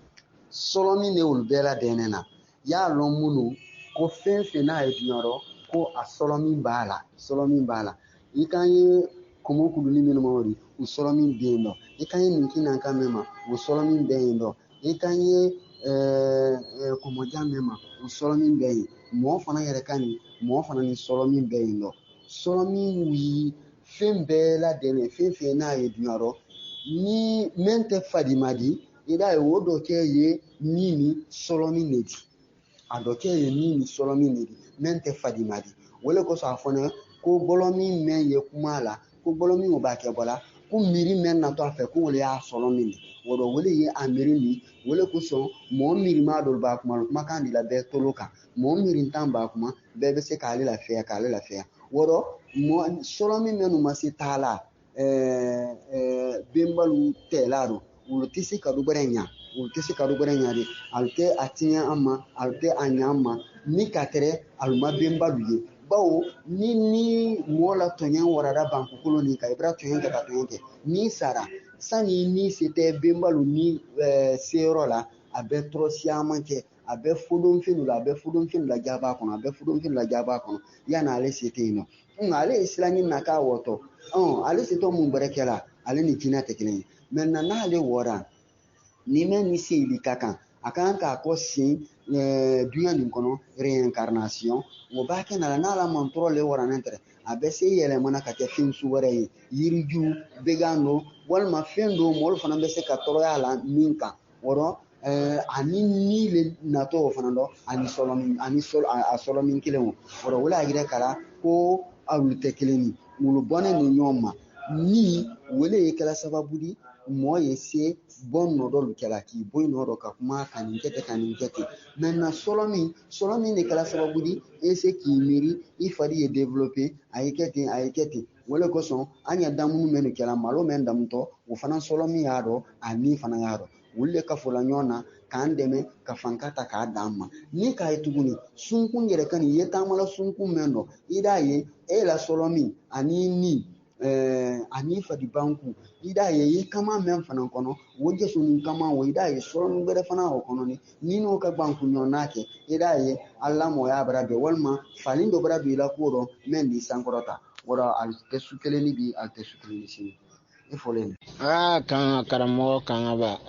sɔlɔmin de olu bɛɛ ladɛnnen na. Y'a lɔn minnu ko fɛn fɛn n'a ye diɲɛ rɔ ko a sɔlɔmin b'a la, sɔlɔmin b'a la. I kan ye kɔmɔ kurunin minnu ma o de u sɔlɔmin bɛ yen nɔ, i kan ye nin kan min ma o sɔlɔmin bɛ yen nɔ, i kan ye kɔmɔjan min ma o sɔlɔmin bɛ yen. Mɔgɔ fana yɛrɛ ka ɲi, mɔgɔ fana ni sɔlɔmin bɛ yen nɔ. Sɔlɔmin yi fɛn bɛɛ ladɛnnen, fɛn fɛn n'a ye diɲɛ rɔ ni min tɛ fadima di, i b'a ye o dɔ kɛ ye min ni sɔlɔmin de di, a dɔ kɛ ye min ni sɔlɔmin de di, min tɛ fadima di. O le kosɔn a fɔ ko bɔlɔmin mɛn ye kuma la, ko bɔlɔmin o b'a kɛ bɔ la, ko miiri mɛn natɔ a fɛ ko o le y'a sɔlɔmin de. O dɔ o le ye a miiri min, o le kosɔn mɔgɔ miirima dɔ b'a kuma, kumakan de la bɛɛ tolo kan, mɔgɔ miirintan b'a kuma, bɛɛ bɛ se k'ale lafiya, k'ale lafiya. O dɔ mɔgɔ sɔlɔmin minnu ma se taa la, benbalu tɛla don, olu tɛ se ka du wɛrɛ ɲa, olu tɛ se ka du wɛrɛ ɲa de, alu tɛ a tiɲɛ an ma, alu tɛ a ɲa an ma, ni ka tɛrɛ alu ma benbalu ye. Bawo ni mɔgɔ la tɔɲɛ warada bankukolo nin kan, i bɛra tɔɲɛ kɛ ka tɔɲɛ kɛ, n'i sara sani ni se tɛ benbalu ni seyɔrɔ la, a bɛ tɔɔrɔ siyaman kɛ, a bɛ fodonfɛn la, a bɛ fodonfɛn la jaba kɔnɔ, a bɛ fodonfɛn la jaba kɔnɔ, yanni ale se tɛ yen nɔ. Ale ye sira ɲini na k'a wɔtɔ, ale setɔ mun bɛrɛ kɛla, ale ni jinɛ tɛ kelen ye. Mɛ n'ale wɔra, ni mɛn ni seyili ka kan, a kan k'a kɔ sen duɲa nin kɔnɔ réincarnation, o b'a kɛ na n'ala man tɔɔrɔ le waranen tɛ, a bɛ se yɛlɛmana ka kɛ fɛn su wɛrɛ ye, yiriju, began don, walima fɛn dɔ mɔgɔw fana bɛ se ka tɔɔrɔya la min kan. O rɔ ani ni le natɔ o fana dɔ ani sɔlɔmin, ani sɔl a sɔlɔmin kelen o rɔ, o le y'a yira k'a la ko alu tɛ kelen ye, wulu bɔnnen ni ɲɔgɔn ma. Ni wele ye kɛla sababu di mɔɔ ye se bɔ nɔ dɔ kɛla k'i bɔ nɔ dɔ ka kuma ka nin kɛ ten ka nin kɛ ten. Maintenant sɔrɔ min de kɛla sababu di e se k'i miiri i fari ye développer, a ye kɛ ten, a ye kɛ ten. O de kosɔn an ye damunu minnu kɛla malo mɛn damutɔ, o fana sɔrɔ min y'a dɔn, a ni fana y'a dɔn, olu de ka fɔla ɲɔgɔn na k'an dɛmɛ ka fanka ta k'a d'an ma. Ni k'a ye tuguni sunkun yɛrɛ ka nin i ye taamala sunkun mɛn dɔn, i b'a ye e la sɔrɔ min ani ni ani fadibanku, i b'a ye i kama mɛn fana kɔnɔ, o jɛsɔnni kama o, i b'a ye sɔrɔ wɛrɛ fana o kɔnɔ ni n'o ka banku ɲɔgɔnna kɛ, i b'a ye ala mɔgɔya bara bɛn walima falen dɔ bara don i la ko dɔ mɛn di sankɔrɔta o rɔ. A tɛ su kelen ni bi, a tɛ su kelen ni sini. I fɔlen. Aa, kan ka karamɔgɔ kan ka ba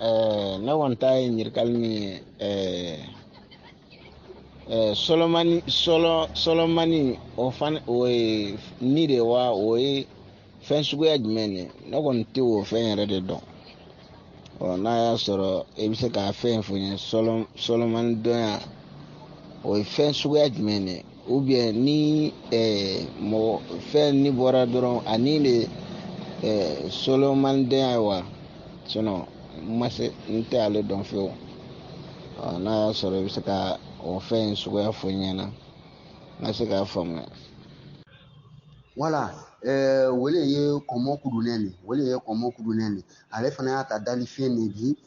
ne kɔni ta ye ɲininkali min ye, Solomani, Solomani o fana o ye ni de wa? O ye fɛn suguya jumɛn de? Ne kɔni tɛ o fɛn yɛrɛ de dɔn. Ɔ, n'a y'a sɔrɔ i bɛ se k'a fɛn fɔ n ye, Solomani dɔnya o ye fɛn suguya jumɛn de? Ou bien ni mɔgɔ fɛn ni bɔra dɔrɔn a ni de Solomani dɔnya ye wa? Sinon n ma se, n tɛ ale dɔn fiyewu. Ɔ, n'a y'a sɔrɔ i bɛ se ka o fɛn in suguya fɔ n ɲɛna, n ka se k'a faamuya. Wala wele ye kɔmɔ kudunen de, wele ye kɔmɔ kudunen de. Ale fana y'a ta dalifɛn de di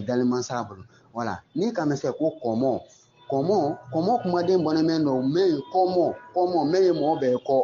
dalimansa bolo. Wala ni ka mɛn se ko kɔmɔ kɔmɔ kɔmɔ kumaden bɔnnen mɛn dɔ mɛ ye kɔmɔ kɔmɔ mɛ ye mɔgɔ bɛɛ kɔ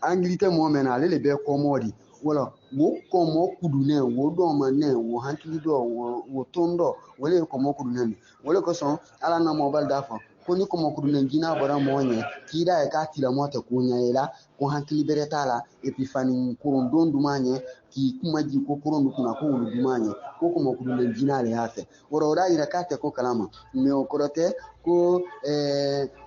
angili tɛ mɔgɔ mɛn na, ale de bɛ kɔmɔ di. Wala wo kɔmɔ kudunen, wo dɔn wo hakili dɔ wo tɔn dɔ, o de ye kɔmɔ kudunen de. O de kosɔn ala na mɔbali d'a fɔ ko ni kɔmɔ kudunen jinɛ bɔra mɔgɔ ɲɛ k'i da ye k'a tigilamɔgɔ tɛ ko ɲɛ i la, ko hakili bɛrɛ t'a la, et puis fani korondon duman ɲɛ k'i kuma ji ko koron kunna ko wulu duman ɲɛ ko kɔmɔ kudunen jinɛ ale y'a fɛ. O rɔ o y'a yira k'a tɛ ko kalama, mais o kɔrɔ tɛ ko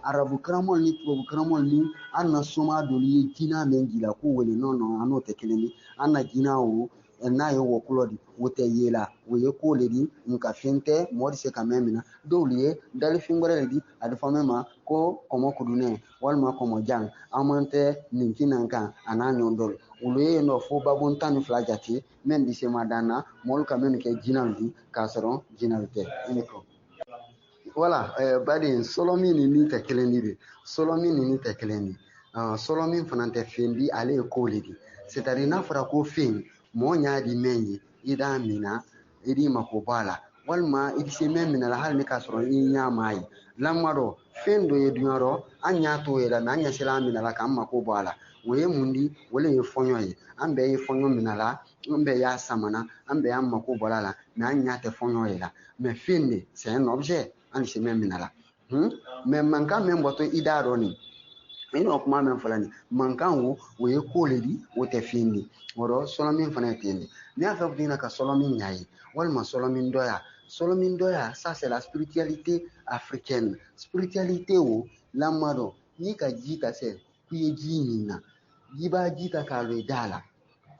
arabu karamɔgɔ ni tubabu karamɔgɔ ni an na soma dɔlu ye jinɛ min jila ko wele. Non non, an n'o tɛ kelen ye. An na jinɛ o n'a ye wɔkulɔ di, o tɛ ye la, o ye ko le di, nka fɛn tɛ mɔgɔ tɛ se ka mɛn minɛ. Dɔw ye dalifɛn wɛrɛ de di, a bɛ fɔ min ma ko kɔmɔ kudunen walima kɔmɔjan. An man tɛ nin kinan kan a n'a ɲɔgɔn dɔw olu ye yen nɔ fo babon 12 jate mɛn di se ma dan na mɔgɔw ka minnu kɛ jinɛw di k'a sɔrɔ jinɛw tɛ i ni ko. Wala baden sɔlɔ min ni min tɛ kelen di de, sɔlɔ min ni min tɛ kelen di. Sɔlɔ min fana tɛ fɛn di, ale ye ko le di. C'est à dire n'a fɔra ko fɛn mɔgɔ y'a di mɛn ye, i d'a mina, i b'i mako bɔ a la, walima i bɛ se mɛn minɛ la hali ni k'a sɔrɔ i ɲɛ m'a ye lamɔ dɔ fɛn dɔ ye duɲa rɔ, an y'a t'o yɛrɛ mɛ an ɲɛ sera an minɛ la k'an mako bɔ a la. O ye mun di? O le ye fɔɲɔ ye. An bɛɛ ye fɔɲɔ minɛ la, an bɛɛ y'a samana, an bɛɛ y'an mako bɔra a la, mɛ an ɲɛ tɛ fɔɲɔ ye la. Mɛ fɛn de, c'est un objet, an bɛ se mɛn minɛ la. Mɛ mankan mɛn bɔtɔ i da dɔn nin i n'o kuma mɛn fɔlɔ nin mankan o ye ko le di, o tɛ fɛn di. O rɔ sɔlɔ min fana ye ten de. N'i y'a fɛ ɲɛna ka sɔlɔ min ɲa ye walima sɔlɔ min dɔya, sɔlɔ min dɔya, ça c'est la spiritualité africaine. Spiritualité o lamadɔ n'i ka ji ta sɛ k'i ye ji min na, i b'a ji ta k'a lon i da la,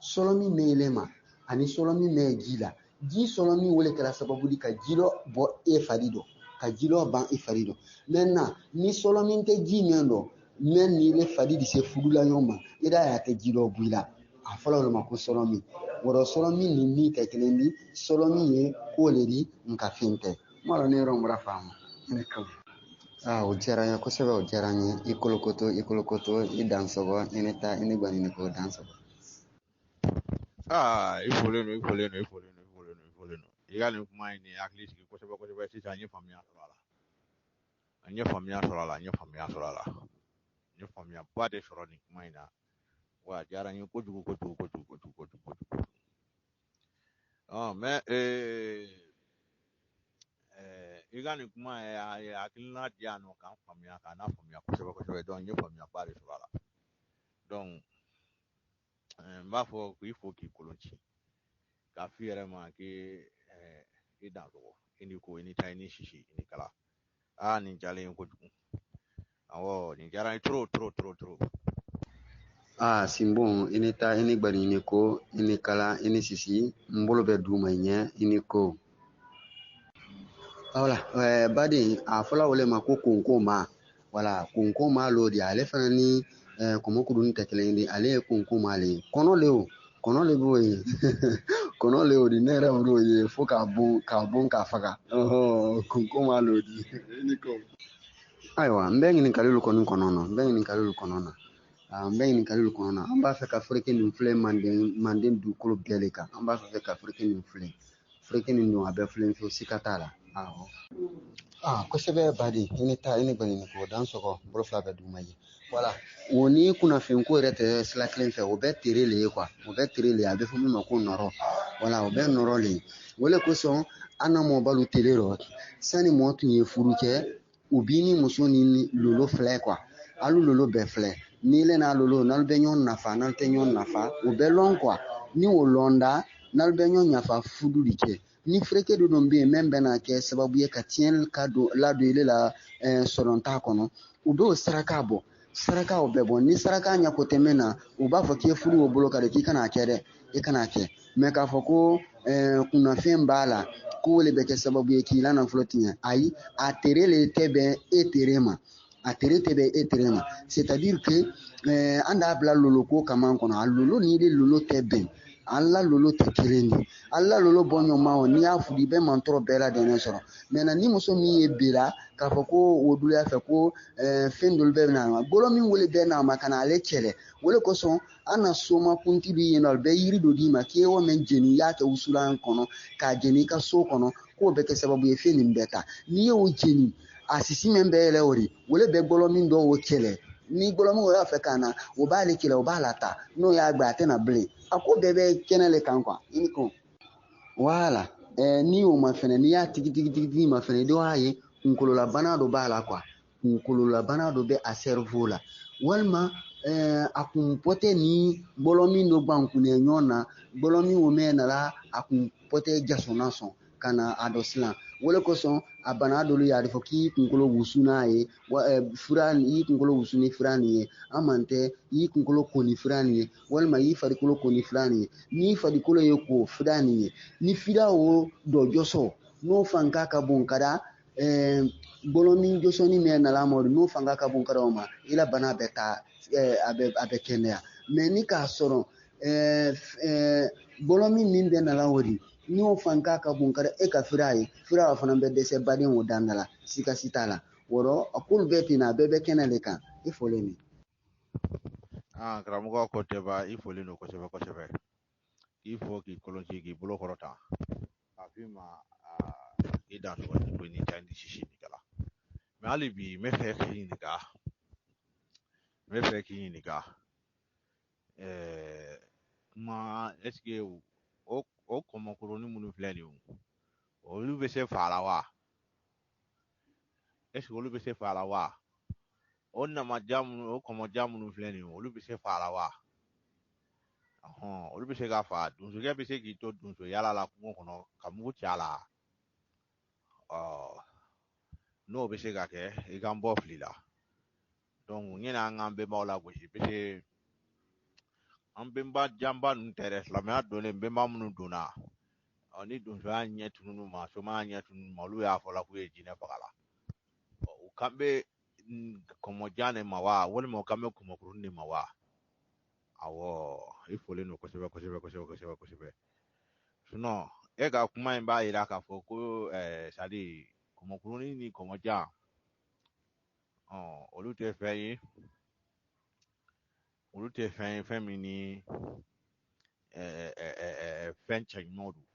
sɔlɔ min bɛ yɛlɛ ma ani sɔlɔ min bɛ ji la, ji sɔlɔ min wele kɛra sababu di ka ji dɔ bɔ e fari dɔ, ka ji dɔ ban i fari dɔ. Maintenant ni sɔlɔ min tɛ ji min dɔ mɛ ni le fari di se fudula ɲɔgɔn ma, i da ye a tɛ ji dɔ bɔ i la, a fɔra o de ma ko sɔlɔ min. O rɔ sɔlɔ min ni min tɛ kelen di. Sɔlɔ min ye ko le di, nka fɛn tɛ. N m'a dɔn ne yɔrɔ bɔra faamu ne kan. Aa, o diyara n ye kosɛbɛ, o diyara n ye. I kolokoto, i kolokoto, i dansɔgɔ, i ni taa, i ni gbaɲini ko dansɔgɔ. Aa, i folen don, i folen don, i folen don, i folen don, i folen don. I ka nin kuma in nin hakili sigi kosɛbɛ kosɛbɛ. Sisan n ye faamuya sɔrɔ a la, n ye faamuya sɔrɔ a la, n ye faamuya sɔrɔ a la, n ye faamuyaba de sɔrɔ nin kuma in na wa. A diyara n ye kojugu kojugu kojugu kojugu kojugu kojugu. Ɔ mɛ i ka nin kuma ye a ye hakilina di yan nɔ k'an faamuya, k'an na faamuya kosɛbɛ kosɛbɛ. Donc n ye faamuyaba de sɔrɔ a la. Donc n b'a fɔ k'i fo k'i kolon ci k'a f'i yɛrɛ ma k'i i dansogo, i ni ko, i ni taa, i ni sisi, i ni kala. Aa, nin diyalen ye kojugu. Awɔ, nin diyara n ye trop trop trop trop. Aa, sinbon, i ni taa, i ni gbaɲini ko, i ni kala, i ni sisi. N bolo bɛ d'u ma ɲɛ, i ni ko. Wala baden a fɔla o le ma ko konko ma. Wala konko ma l'o di ale fana ni. Kɔmɔkurunin tɛ kelen ye dɛ, ale ye konkon ale ye. Kɔnɔ le o, kɔnɔ le b'o ye. Kɔnɔ le o di, ne yɛrɛ b'o ye fo k'a bon k'a bon k'a faga. Konkon m'ale o di. I ni ko. Ayiwa, n bɛ ɲininkaliw kɔni kɔnɔ na, n bɛ ɲininkaliw kɔnɔ na. N bɛ ɲininkaliw kɔnɔ na. An b'a fɛ ka fereke nin filɛ manden dugukolo bɛɛ de kan. An b'a fɛ ka fereke nin filɛ. Fereke nin don a bɛɛ filɛ fiyewu, siga t'a la. Awɔ. Kosɛbɛ baden, i ni ta i ni gbɛnni ko dan sɔgɔ bolo fila bɛ duguma ye. Wala o ni kunnafoni ko yɛrɛ tɛ sira kelen fɛ, o bɛ tere le ye kuwa, o bɛ tere le ye, a bɛ fɔ min ma ko nɔrɔ. Wala o bɛ nɔrɔ le ye. O le kosɔn an na mɔbalu tere rɔ, sani mɔɔ tun ye furu kɛ, u b'i ni muso ni lolo filɛ kuwa, alu lolo bɛɛ filɛ. N'i le n'a lolo, n'alu bɛ ɲɔgɔn nafa, n'alu tɛ ɲɔgɔn nafa, o bɛ lɔn kuwa. Ni o lɔn da, n'alu bɛ ɲɔgɔn nafa fudu de kɛ. Ni fereke dɔ dun bɛ yen min bɛna kɛ sababu ye ka tiɲɛni ka don ladon ile la sɔrɔnta kɔnɔ, u b'o saraka bɔ. Sarakaw bɛɛ bɔ. Ni saraka ɲɛko tɛ min na, u b'a fɔ k'i ye furu o bolo ka de k'i kana kɛ dɛ, i kana kɛ. Mɛ k'a fɔ ko kunnafɛn b'a la, ko o le bɛ kɛ sababu ye k'i la nafolo tiɲɛ. Ayi, a tere le tɛ bɛn e tere ma. A tere tɛ bɛn e tere ma. C'est-à-dire que an t'a bila lolo ko kama kɔnɔ. A lolo ni ile lolo tɛ bɛn. An la lolo tɛ kelen ye. An la lolo bɔ ɲɔgɔn ma o, n'i y'a furu i bɛ mantɔrɔ bɛɛ lajɛlen sɔrɔ. Mɛ ni muso min ye bera k'a fɔ ko o duya fɛ ko fɛn dɔ bɛ na ma, bolo min wele bɛ n'a ma ka na ale kɛlɛ. O de kosɔn an na soma kuntigi bɛ yen nɔ, a bɛ yiri dɔ d'i ma k'e y'o mɛn jeni, i y'a kɛ wusulan kɔnɔ k'a jeni i ka so kɔnɔ, k'o bɛ kɛ sababu ye fɛn nin bɛɛ ta. N'i y'o jeni, a sisi min bɛ yɛlɛ o de, o de bɛ gbɔlɔ min dɔw kɛlɛ. Ni gbɔlɔ min y'a fɛ ka na, o b'ale kɛlɛ, o b'a la ta. N'o y'a gbɛ, a tɛna bilen. A ko bɛɛ bɛ kɛnɛ le kan kuwa, i ni ko. Wala, n'i y'o ma fɛnɛ, n'i y'a tigi tigi tigi tigi ma fɛnɛ, i b'a ye kunkololabana dɔ b'a la kuwa. Kunkololabana dɔ bɛ a cerveau la. Walima a kun pɔtɛ ni gbɔlɔ min dɔ gbankunnɛ ɲɔgɔn na, gbɔlɔ min o mɛn nana a kun pɔtɛ jasɔnna sɔn ka na a dɔ silan. O de kosɔn a bana dɔlu ye a bɛ fɔ k'i kunkolo wusu n'a ye, wa fura i kunkolo wusu ni fura nin ye, an man tɛ i kunkolo ko ni fura nin ye, walima i farikolo ko ni fura nin ye. N'i farikolo ye ko fura nin ye, ni fura o dɔ jɔsɔ n'o fanga ka bon ka da gbɔlɔmin jɔsɔnni min nana ma n'o fanga ka bon ka da o ma, i la bana bɛ taa a bɛ kɛnɛya. Mɛ ni k'a sɔrɔ gbɔlɔmin min bɛ nana o de, n'o fanga ka bon ka da e ka fura ye, fura fana bɛ dɛsɛ baden o dan la, sika si t'a la. Wɔrɔ a k'olu bɛɛ ten, a bɛɛ bɛ kɛnɛ de kan. I fɔlen nin. Karamɔgɔ Kɔtɛba, i fɔlen don kosɛbɛ kosɛbɛ. K'i fo k'i kolonci k'i bolo kɔrɔta. K'a f'i ma i dan sɔgɔ ko ni ta ni sisi ni kala. Mɛ hali bi n bɛ fɛ k'i ɲininka. N bɛ fɛ k'i ɲininka. Kuma est-ce que o kɔmɔkurunin minnu filɛ nin ye, olu bɛ se fa la wa? Est-ce que olu bɛ se fa la wa? O namaja minnu, o kɔmɔja minnu filɛ nin ye, olu bɛ se fa la wa? Olu bɛ se ka fa. Donsokɛ bɛ se k'i to donso yala la kungo kɔnɔ ka mugu ci a la. N'o bɛ se ka kɛ, i k'an bɔ fili la. Donc ɲɛna an k'an bɛnbaw lagosi, parce que an bɛnba janba ninnu tɛ dɛ, silamɛya donnen bɛnba minnu donna, ni donsoya ɲɛ tunun'u ma, somaya ɲɛ tunun'u ma, olu y'a fɔ la k'u ye jinɛ faga la. U kan bɛ kɔmɔjan de ma wa, walima u kan bɛ kɔmɔkurunin de ma wa? Awɔ, i folen don kosɛbɛ kosɛbɛ kosɛbɛ kosɛbɛ kosɛbɛ. Sinon e ka kuma in b'a yira k'a fɔ ko c'est à dire kɔmɔkurunin ni kɔmɔjan, olu tɛ fɛn ye. Olu tɛ fɛn ye fɛn min ni fɛn cɛɲumanw don.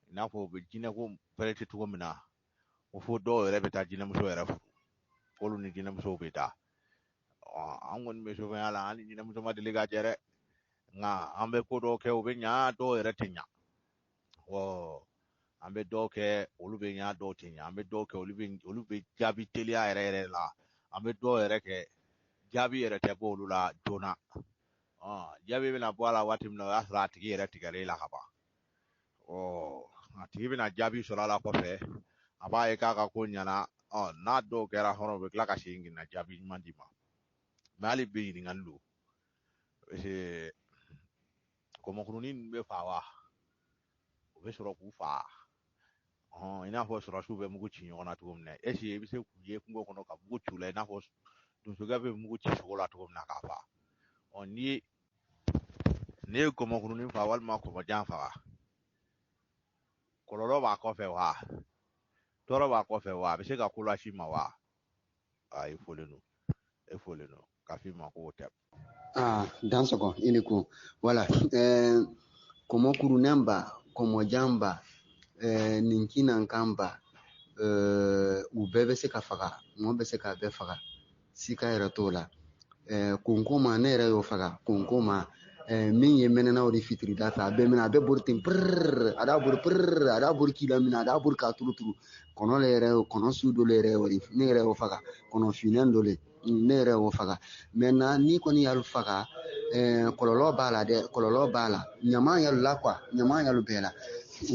I n'a fɔ u bɛ jinɛko pɛrɛti cogo min na, ko fo dɔw yɛrɛ bɛ taa jinɛmuso yɛrɛ furu, k'olu ni jinɛmusow bɛ taa. An kɔni bɛ sofɛnya la, an ni jinɛmuso ma deli ka jɛ dɛ. Nka an bɛ ko dɔw kɛ, u bɛ ɲa, dɔw yɛrɛ tɛ ɲa. An bɛ dɔw kɛ, olu bɛ ɲa, dɔw tɛ ɲa. An bɛ dɔw kɛ, olu bɛ jaabi teliya yɛrɛ yɛrɛ la. An bɛ dɔw yɛrɛ kɛ, jaabi yɛrɛ tɛ bɔ olu la joona. Jaabi bɛna bɔ a la waati min na, o y'a sɔrɔ a tigi yɛrɛ tigɛra e la ka ban. A tigi bɛna jaabi sɔrɔ a la kɔfɛ, a b'a ye k'a ka ko ɲɛna. N'a dɔw kɛra hɔrɔn, u bɛ tila ka segin ka na jaabi ɲuman d'i ma. Mɛ hali bi ɲininkali don, parce que kɔmɔkurunin ninnu bɛ fa wa? U bɛ sɔrɔ k'u fa. I n'a fɔ sɔrɔsiw bɛ mugu ci ɲɔgɔn na cogo min na, est-ce que i bɛ se k'u ye kungo kɔnɔ ka mugu ci u la i n'a fɔ Donsokɛ bɛ mugu ci sogo la cogo min na k'a fa. Ɔ n'i ye kɔmɔkurunin faga walima kɔmɔjan faga, kɔlɔlɔ b'a kɔfɛ wa? Tɔɔrɔ b'a kɔfɛ wa? A bɛ se ka ko las'i ma wa? Aa, i folen don, e folen don k'a f'i ma ko o tɛ. Ah, dansɔgɔ i ni ko. Wala kɔmɔ kurunin ba, kɔmɔjan ba, nin kinankan ba, u bɛɛ bɛ se ka faga, mɔgɔ bɛ se k'a bɛɛ faga, sika yɛrɛ t'o la. Konkoma ne yɛrɛ y'o faga, konkoma min ye mɛnɛnaw de fitirida fɛ, a bɛ minɛ, a bɛ bori ten pirrrr, a b'a bori pirrrr, a b'a bori k'i la minɛ, a b'a bori k'a turu turu. Kɔnɔ le yɛrɛ, kɔnɔ su dɔ le yɛrɛ y'o de, ne yɛrɛ y'o faga, kɔnɔ finnen dɔ le, ne yɛrɛ y'o faga. Maintenant n'i kɔni y'alu faga, kɔlɔlɔ b'a la dɛ, kɔlɔlɔ b'a la, ɲama y'alu la quoi, ɲama y'alu bɛɛ la.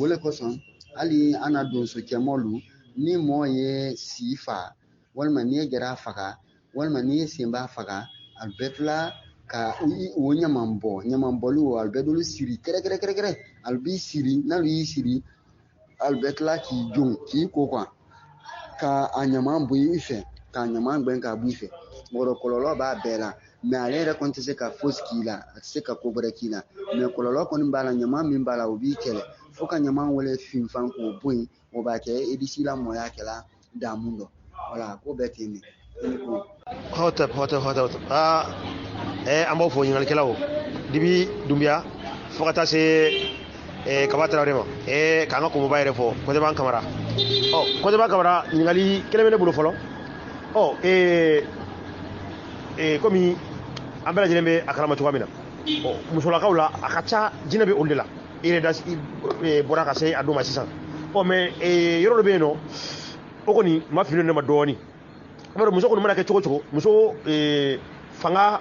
O le kosɔn hali an na donso cɛmɔlu, ni mɔɔ ye si fa, walima n'i ye jara faga, walima n'i ye senba faga, a bɛɛ tila ka o ɲaman bɔ, ɲaman bɔli o, a bɛɛ dolu siri kɛrɛkɛrɛ kɛrɛkɛrɛ, a b'i siri, n'alu y'i siri, a bɛɛ tila k'i jon, k'i ko quoi, ka a ɲaman bɔ i fɛ, k'a ɲaman gbɛn k'a bɔ i fɛ. Mɔgɔ kɔlɔlɔ b'a bɛɛ la, mais ale yɛrɛ kɔni tɛ se ka fosi k'i la, a tɛ se ka ko wɛrɛ k'i la, mais kɔlɔlɔ kɔni b'a la, ɲaman min b'a la o b'i kɛlɛ, fo ka ɲaman wele finfan k'o bɔ yen, o b'a kɛ i bɛ si la mɔya kɛla damu dɔ. Wala ko bɛɛ ten de. Hotep, hotep, hotep. Ah, an b'aw fo ɲininkalikɛlaw, Dibi Dunbiya fo ka taa se Kaba Tarawele ma, k'an ka kɔmɔba yɛrɛ fɔ, Kɔtɛba Kamara. Ɔ, Kɔtɛba Kamara, ɲininkali kelen bɛ ne bolo fɔlɔ. Ɔ, komi an bɛɛ lajɛlen bɛ a kalama cogoya min na, ɔ, musolakaw la a ka ca jinɛ bɛ olu de la. I yɛrɛ da bɔra ka se a don ma sisan. Ɔ, mais yɔrɔ dɔ bɛ yen nɔ, o kɔni ma fili ne ma dɔɔnin. I b'a dɔn muso kɔni mana kɛ cogo cogo, muso fanga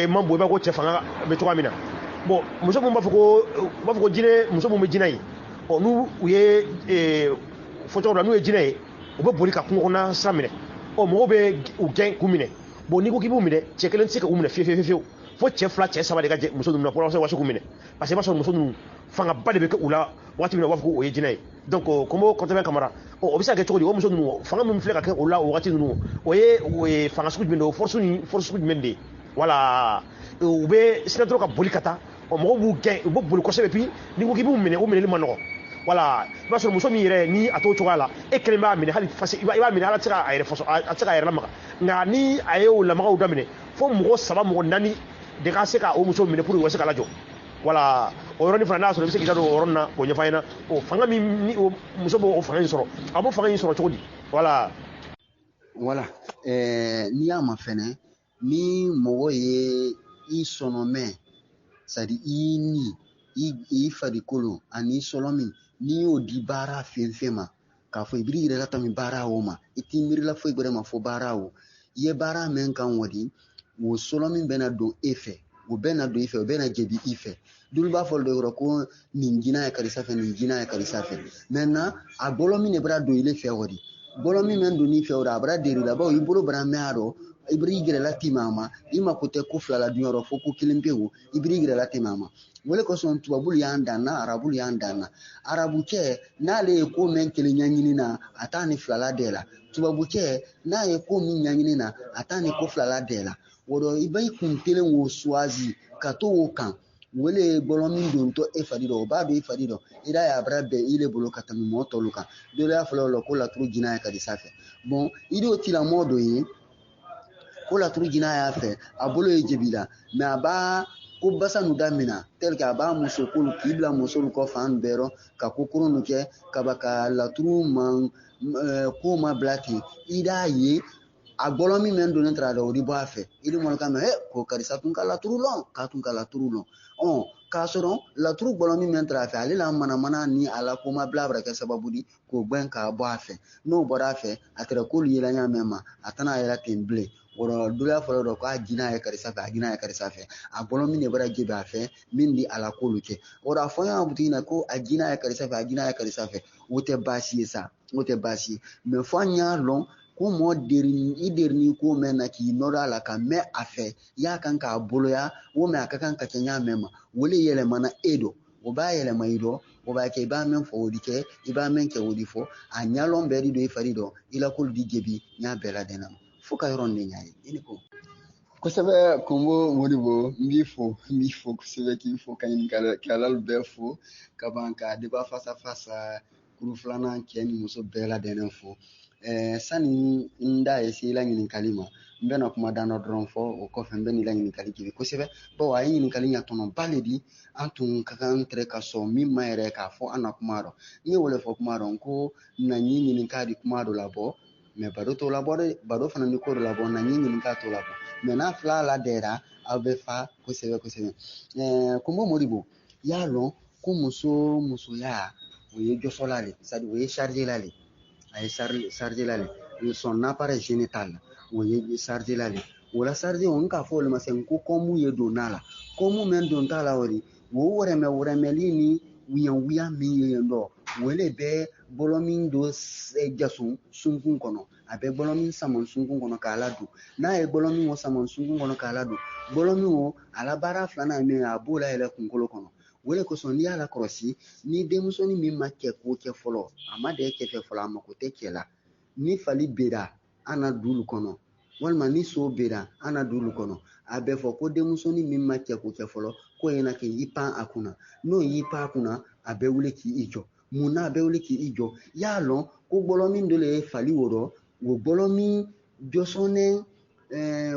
man bon i b'a ko cɛ fanga bɛ cogoya min na. Bon, muso mun b'a fɔ ko, u b'a fɔ ko jinɛ, muso mun bɛ jinɛ ye, ɔ, n'u u ye fɔ cogo dɔ la, n'u ye jinɛ ye, u bɛ boli ka kungo kɔnɔna sira minɛ. Ɔ, mɔgɔw bɛ u gɛn k'u minɛ. Bon, n'i ko k'i b'u minɛ, cɛ kelen tɛ se k'u minɛ fiyewu fiyewu fiyewu, fo cɛ fila, cɛ saba de ka jɛ muso ninnu na walasa u ka se k'u minɛ, parce que i b'a sɔrɔ muso ninnu fangaba de bɛ kɛ u la waati min na, u b'a fɔ ko o ye jinɛ ye. Donc Kombo Kɔtɛbɛ Kamara, ɔ, o bɛ se ka kɛ cogo di? O muso ninnu fanga min filɛ ka kɛ o la o waati ninnu, o ye fanga sugu jumɛn de ye? O force ni force sugu jumɛn de ye? Wala u bɛ sira dɔrɔn ka boli ka taa, ɔ, mɔgɔw b'u gɛn, u bɛ boli kosɛbɛ. Puis n'i ko k'i b'u minɛ, o minɛli ma nɔgɔn. Wala i b'a sɔrɔ muso min yɛrɛ ni a t'o cogoya la, e kelen b'a minɛ, hali fasi i b'a minɛ, ala tɛ se k'a yɛrɛ fɔsɔ, a tɛ se k'a yɛrɛ lamaga. Nka ni a ye o lamagaw daminɛ, fo mɔgɔ saba, mɔgɔ naani de ka se ka o muso minɛ pour que u ka se ka lajɔ. Wala o yɔrɔnin fana, n'a sɔrɔ i bɛ se k'i da don o yɔrɔnin na k'o ɲɛfɔ an ɲɛna, o fanga min ni o muso b'o fanga in sɔrɔ, a b'o fanga in sɔrɔ cogo di? Wala. Wala n'i y'a ma fɛnɛ, ni mɔgɔ ye i sɔnɔmɛ, c'est à dire i ni i farikolo ani sɔlɔ min, n'i y'o di baara fɛn fɛn ma, k'a fɔ i b'i yɛrɛ latami baara o ma, i t'i miirila foyi gbɛrɛ ma fo baara o, i ye baara min kan wadi, o sɔlɔ min bɛna don e fɛ, o bɛna don i fɛ, o bɛna jebi i fɛ. Dolu b'a fɔ dɔ yɔrɔ ko nin jinɛ ye karisa fɛ, nin jinɛ ye karisa fɛ. Maintenant a bɔlɔ min de bɛna don ile fɛ o de, bɔlɔ min bɛ don i fɛ o de, a bɛna deri la, bawo i bolo bɛna mɛn a rɔ, i b'i yɛrɛ latɛmɛ a ma, i mako tɛ ko fila la duɲa rɔ fo ko kelen pe o, i b'i yɛrɛ latɛmɛ a ma. O de kosɔn tubabulu y'an dan na, arabulu y'an dan na. Arabukɛ n'ale ye ko mɛn kelen ɲɛɲini na, a t'a ni fila la dɛ la. Tubabukɛ n'a ye ko min ɲɛɲini na, a t'a ni ko fila la dɛ la. O dɔ i b'i kun kelen o suwazi ka to o kan, o le ye gbɔlɔ min dontɔ e fari dɔ, o b'a don i fari dɔ, i b'a ye a bɛra bɛn i le bolo ka tɛmɛ mɔgɔ tɔlu kan. Dɔ y'a fɔlɔ o la ko laturu jinɛ ye karisa fɛ. Bon, i d'o tigilamɔgɔ dɔ ye ko laturu jinɛ y'a fɛ, a bolo ye jebi la, mais a b'a ko basa nu daminɛ tel que a b'a muso kolu k'i bila musolu kɔ fan bɛɛ rɔ ka ko koron nu kɛ kaba ka laturu man ko ma bila ten. I b'a ye a gbɔlɔ min bɛ donnen tara dɛ, o de bɔ a fɛ. I ni mɔlɔkan mɛn ko karisa tun ka laturu lɔn, k'a tun ka laturu lɔn. Ɔ, k'a sɔrɔ laturu gbɔlɔ min bɛ tara a fɛ, ale la manamana ni a la ko ma bila bɛ kɛ sababu di k'o gbɛn k'a bɔ a fɛ. N'o bɔra a fɛ, a kɛra k'olu yela ɲa mɛn ma, a tɛna a yɛrɛ ten bilen. O rɔ dɔ y'a fɔlɔ dɔn k'a jinɛ ye karisa fɛ, a jinɛ ye karisa fɛ, a gbɔlɔ min de bɔra jebi a fɛ min di a la k'olu kɛ. O rɔ a fɔ ɲɔgɔn butigi na ko a jinɛ ye karisa fɛ, a jinɛ ye karisa fɛ, o tɛ baasi ye sa, o tɛ baasi ye. Mais fo an y'a lɔn ko mɔɔ deri i deri ni ko mɛn na k'i nɔrɔ a la ka mɛn a fɛ, i y'a kan k'a boloya o mɛn a ka kan ka kɛ ɲa mɛn ma, o le yɛlɛmana e dɔ, o b'a yɛlɛma i dɔ, o b'a kɛ i b'a mɛn fɔ o di kɛ, i b'a mɛn kɛ o di fɔ, a ɲalɔn bɛɛ di don i fari dɔ, i la k'olu di jebi ɲa bɛɛ ladɛnna ma. Fo ka yɔrɔ nin de ɲa ye. I ni ko. Kosɛbɛ Kunbo Modibo, n b'i fo, n b'i fo kosɛbɛ, k'i fo ka ɲininkalilalu bɛɛ fo ka ban ka débat face à face kuru filanan cɛ ni muso bɛɛ lajɛlen fo. Sani n da ye se i la ɲininkali ma, n bɛna kuma dan dɔ dɔrɔn fɔ, o kɔfɛ n bɛ n'i la ɲininkali jaabi kosɛbɛ. Bawo a ye ɲininkali ɲɛtɔnɔba le di, an tun ka kan tɛrɛ ka sɔn min ma yɛrɛ k'a fɔ an na kuma dɔ. N ye o le fɔ kuma dɔ, n ko na ɲi ɲininka di kuma dɔ labɔ, mɛ baro t'o labɔ dɛ, baro fana ni ko dɔ labɔ, na ɲi ɲininka t'o labɔ. Mɛ n'a fila la dɛra, aw bɛ fa kosɛbɛ kosɛbɛ. Kunbo Modibo, y'a lɔn ko muso musoya o ye jɔsɔla le, c'est à dire o ye chargé la le, a ye chargé la le, son appareil génital o ye chargé la le. O la chargé o n k'a fɔ olu ma sɛn ko kɔmu ye donna la, kɔmu mɛn don t'a la o de, o wɛrɛmɛ wɛrɛmɛli ni wuyan min ye yen dɔ, o le bɛ bɔlɔ min don jaso sunkun kɔnɔ, a bɛ bɔlɔ min sama sunkun kɔnɔ k'a ladon. N'a ye bɔlɔ min o sama sunkun kɔnɔ k'a ladon, bɔlɔ min o a la baara filanan ye min ye, a b'o layɛlɛ kunkolo kɔnɔ. O de kosɔn n'i y'a lakɔlɔsi, ni denmusonin min ma cɛ ko kɛ fɔlɔ, a ma dɛ cɛ fɛ fɔlɔ, a mako tɛ cɛ la. Ni fali bera an na dulu kɔnɔ, walima ni so bera an na dulu kɔnɔ, a bɛ fɔ ko denmusonin min ma cɛ ko kɛ fɔlɔ, k'o ɲɛna k'i pan a kunna. N'o y'i pan a kunna, a bɛ wuli k'i jɔ. Mun na a bɛ wuli k'i jɔ? Y'a lɔn ko bɔlɔ min dɔ le ye fali wo rɔ, o bɔlɔ min jɔsɔnnen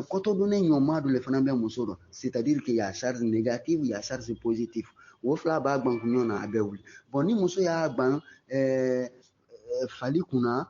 kɔtɔdonnen ɲɔma dɔ le fana bɛ muso dɔ, c'est-à-dire qu'il y a charge négative, il y a charge positive. O fila b'a gbɛn kun ɲɔgɔn na, a bɛ wuli. Bon, ni muso y'a gbɛn fali kunna,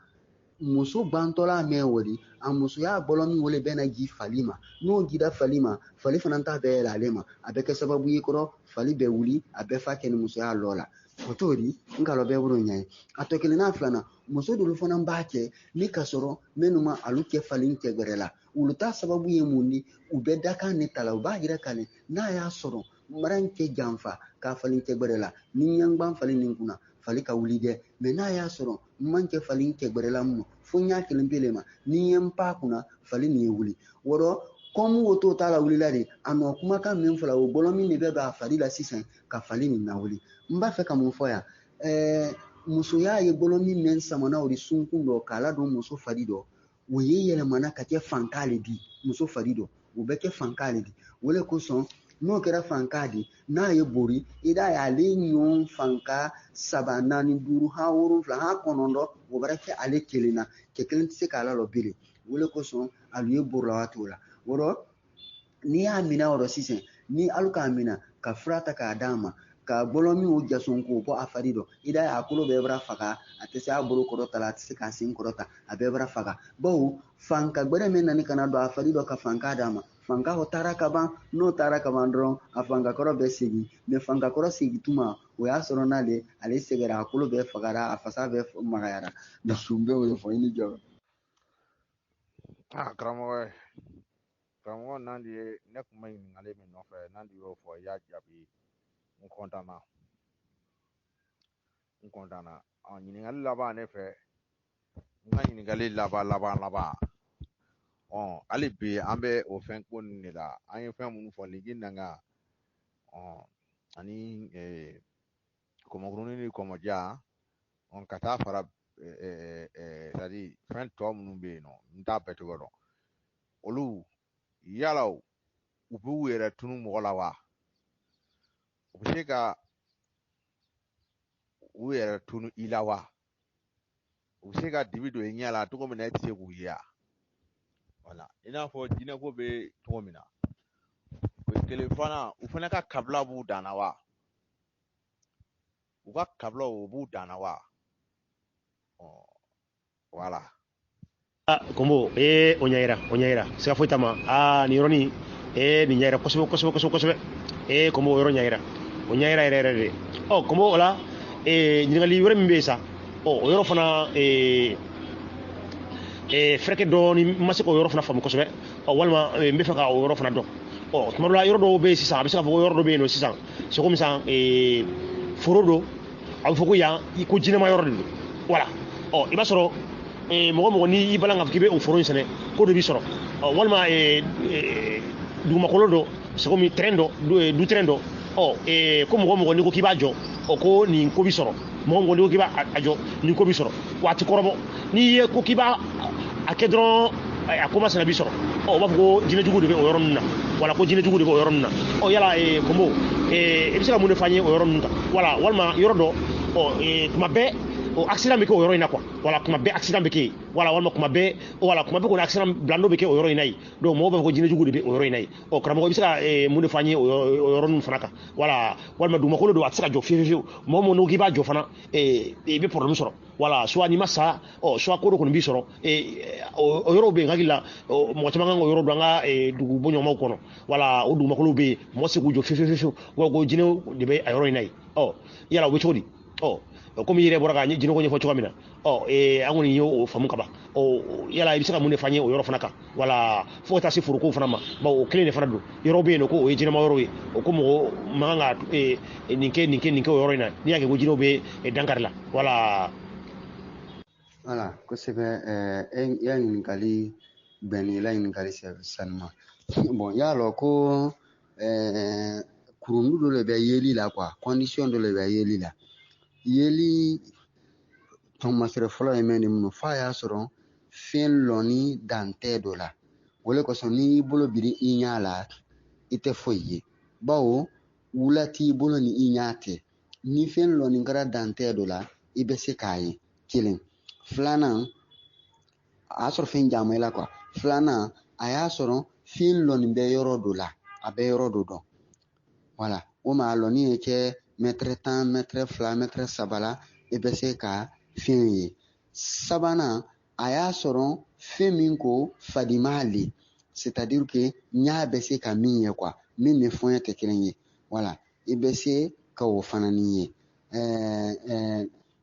muso gbantɔla mɛn o de, a musoya bɔlɔ min wele bɛ na ji fali ma. N'o jira fali ma, fali fana ta bɛ yɛlɛ ale ma, a bɛ kɛ sababu ye kɔrɔ fali bɛ wuli, a bɛ fa kɛ ni musoya lɔ la. O t'o di, n kalɔ bɛɛ bolo ɲɛ ye. A tɔ kelen n'a filanan, muso dɔw fana b'a kɛ ni ka sɔrɔ minnu ma alu kɛ fali cɛ gbɛrɛ la. Olu ta sababu ye mun ye? U bɛ dakan ne ta la, u b'a yira ka ne n'a y'a sɔrɔ mara in cɛ janfa k'a falen cɛ gbɛrɛ la, ni ɲɛngban falen nin kunna, fali ka wuli dɛ. Mɛ n'a y'a sɔrɔ n man cɛ falen cɛ gbɛrɛ la mun, fo n y'a kelen pele ma, ni n ye n pan kunna, fali nin ye wuli. Wɔrɔ kɔmu wo t'o ta la wulila de, a nɔ kumakan min fɔla, o bɔlɔ min de bɛ don a fari la sisan ka fali nin lawuli. N b'a fɛ ka mun fɔ yan? Musoya ye bɔlɔ min mɛn samana o de sunkun dɔ k'a ladon muso fari dɔ, o ye yɛlɛmana ka kɛ fanka le di muso fari dɔ, o bɛ kɛ fanka le di. O le kosɔn n'o kɛra fanka di, n'a ye bori, i b'a ye ale ɲɔgɔn fanka 3 4 5 han 7 han 9, o bɛ kɛ ale kelen na, cɛ kelen tɛ se k'a lalɔ bere. O le kosɔn alu ye borila waati o la. O rɔ n'i y'a minɛ o rɔ sisan, ni alu k'a minɛ ka fura ta k'a d'a ma, ka bɔlɔ min o jason k'o bɔ a fari dɔ, i b'a ye a kolo bɛɛ bɔra faga, a tɛ se a bolo kɔrɔta la, a tɛ se k'a sen kɔrɔta, a bɛɛ bɔra faga. Bawo fanka gbɛrɛ min nana ka na don a fari dɔ ka fanka d'a ma, fanka o taara ka ban, n'o taara ka ban dɔrɔn a fanka kɔrɔ bɛ segin. Mɛ fanka kɔrɔ segin tuma, o y'a sɔrɔ n'ale ale sɛgɛra, a kolo bɛɛ fagara, a fasa bɛɛ magayara. Donc n bɛ o de fɔ, i ni jɔ. Karamɔgɔ, karamɔgɔ Nandi ye ne kun bɛ ɲininkali min nɔfɛ, Nandi y'o fɔ, i y'a jaabi, n kɔntanna, n kɔntanna. Ɲininkali laban ne fɛ, n ka ɲininkali laban laban laban. Hali bi an bɛ o fɛn ko ninnu de la, an ye fɛn minnu fɔ, ligi nanga, ani kɔmɔkurunin ni kɔmɔja, ka taa fara c'est à dire fɛn tɔ minnu bɛ yen nɔ, n t'a bɛɛ tɔgɔ dɔn. Olu yala u b'u yɛrɛ tunu mɔgɔ la wa? U bɛ se ka u yɛrɛ tunu i la wa? U bɛ se ka dibi don i ɲɛ la cogo min na e tɛ se k'u ye wa? Wala, i n'a fɔ jinɛko bɛ cogo min na. O ye kelen. Filanan, u fana ka kabila b'u dan na wa? U ka kabilaw o b'u dan na wa? Wala. Kunbo, o ɲɛ yira, o ɲɛ yira. Siga foyi t'a ma. Nin yɔrɔnin, nin ɲɛ yira kosɛbɛ, kosɛbɛ, kosɛbɛ, kosɛbɛ. Kunbo, o yɔrɔ ɲɛ yira. O ɲɛ yira yɛrɛ yɛrɛ de. Kunbo, o la, ɲininkali wɛrɛ min bɛ yen sa, o yɔrɔ fana, fɛrɛkɛ dɔɔni, n ma se k'o yɔrɔ fana faamu kosɛbɛ. Walima n bɛ fɛ ka o yɔrɔ fana dɔn. Tuma dɔ la, yɔrɔ dɔw bɛ yen sisan, a bɛ se k'a fɔ ko yɔrɔ dɔ bɛ yen nɔ sisan, c'est comme sisan, foro don, a bɛ fɔ ko yan, ko jinɛma yɔrɔ de don. Wala. I b'a sɔrɔ mɔgɔ mɔgɔ n'i balan k'a fɔ k'i bɛ o foro in sɛnɛ, ko dɔ b'i sɔrɔ. Walima dugumakolo dɔ, c'est comme terrain dɔ, du terrain dɔ. Ko mɔgɔ mɔgɔ n'i ko k'i b'a jɔ, ko nin ko b'i sɔrɔ. Mɔgɔ mɔgɔ n'i ko k'i b'a jɔ, nin ko b'i sɔrɔ. Wa a ti kɔrɔbɔ. N'i ye ko k'i b'a a kɛ dɔrɔn, A ko masina b'i sɔrɔ. Ɔ, u b'a fɔ ko jinɛjugu de bɛ o yɔrɔ ninnu na, wala ko jinɛjugu de bɛ o yɔrɔ ninnu na. Ɔ, yala Konbo, i bɛ se ka mun de fɔ an ye o yɔrɔ ninnu kan? Wala walima yɔrɔ dɔ, ɔ, tuma bɛɛ o accident bɛ kɛ o yɔrɔ in na quoi. Wala kuma bɛɛ accident bɛ kɛ yen, wala walima kuma bɛɛ, wala kuma bɛɛ kɔni accident bilando bɛ kɛ o yɔrɔ in na yen. Donc mɔgɔw b'a fɔ ko jinɛjugu de bɛ o yɔrɔ in na yen. Ɔ, karamɔgɔ, i bɛ se ka mun de fɔ an ye o yɔrɔ ninnu fana kan? Wala walima dugumakolo don, a tɛ se ka jɔ fiyewu fiyewu. Mɔgɔ minnu k'i b'a jɔ fana, i bɛ problème sɔrɔ. Wala soit n'i ma sa, ɔ, soit ko dɔ kɔni b'i sɔrɔ. O yɔrɔw bɛ yen, n hakili la mɔgɔ caman kan k'o yɔrɔ dɔn an ka dugu bɔɲɔgɔnmaw kɔnɔ. Wala o dugumakolo bɛ yen, mɔgɔ tɛ se k'u jɔ fiyewu fiyewu fiyewu, wa ko jinɛw de bɛ a yɔrɔ in na yen. Ɔ, yala o bɛ cogo di? Ɔ, komi i yɛrɛ bɔra ka jinɛko ɲɛfɔ cogoya min na, ɔ, an kɔni y'o faamu ka ban. Ɔ, yala i bɛ se ka mun de fɔ an ye o yɔrɔ fana kan? Wala fo ka taa se foroko fana ma, bawo o kelen de fana don. Yɔrɔ bɛ yen nɔ ko o ye jinɛma yɔrɔ ye, o ko mɔgɔ man kan ka nin kɛ, nin kɛ, nin kɛ o yɔrɔ in na, n'i y'a kɛ ko jinɛw bɛ dankari la. Wala. Wala kosɛbɛ. E ya ɲininkali bɛnni la ɲininkali sanuma. Bon, y'a lɔn ko kurundu dɔ de bɛ yeli la quoi, condition dɔ de bɛ yeli la. Yeli tɔmasere fɔlɔ ye mɛn ni mun f'a y'a sɔrɔ fɛn lɔnni dan tɛ dɔ la. O le kosɔn n'i y'i bolo biri i ɲɛ la, i tɛ foyi ye, bawo wula t'i bolo ni i ɲɛ tɛ. Ni fɛn lɔnni kɛra dan tɛ dɔ la, i bɛ se k'a ye. Kelen. Filanan, a y'a sɔrɔ fɛn jama i la quoi. Filanan, a y'a sɔrɔ fɛn lɔnni bɛ yɔrɔ dɔ la, a bɛ yɔrɔ dɔ dɔn. Wala o ma a lɔnni ye kɛ mɛtɛrɛ 10, mɛtɛrɛ 2, mɛtɛrɛ 3 la, i bɛ se ka fɛn ye. Sabanan, a y'a sɔrɔ fɛn min ko fadima le, c'est-à-dire que ɲa bɛ se ka min ye quoi, min ni fɔɲɛ tɛ kelen ye. Wala i bɛ se ka o fana ni ye.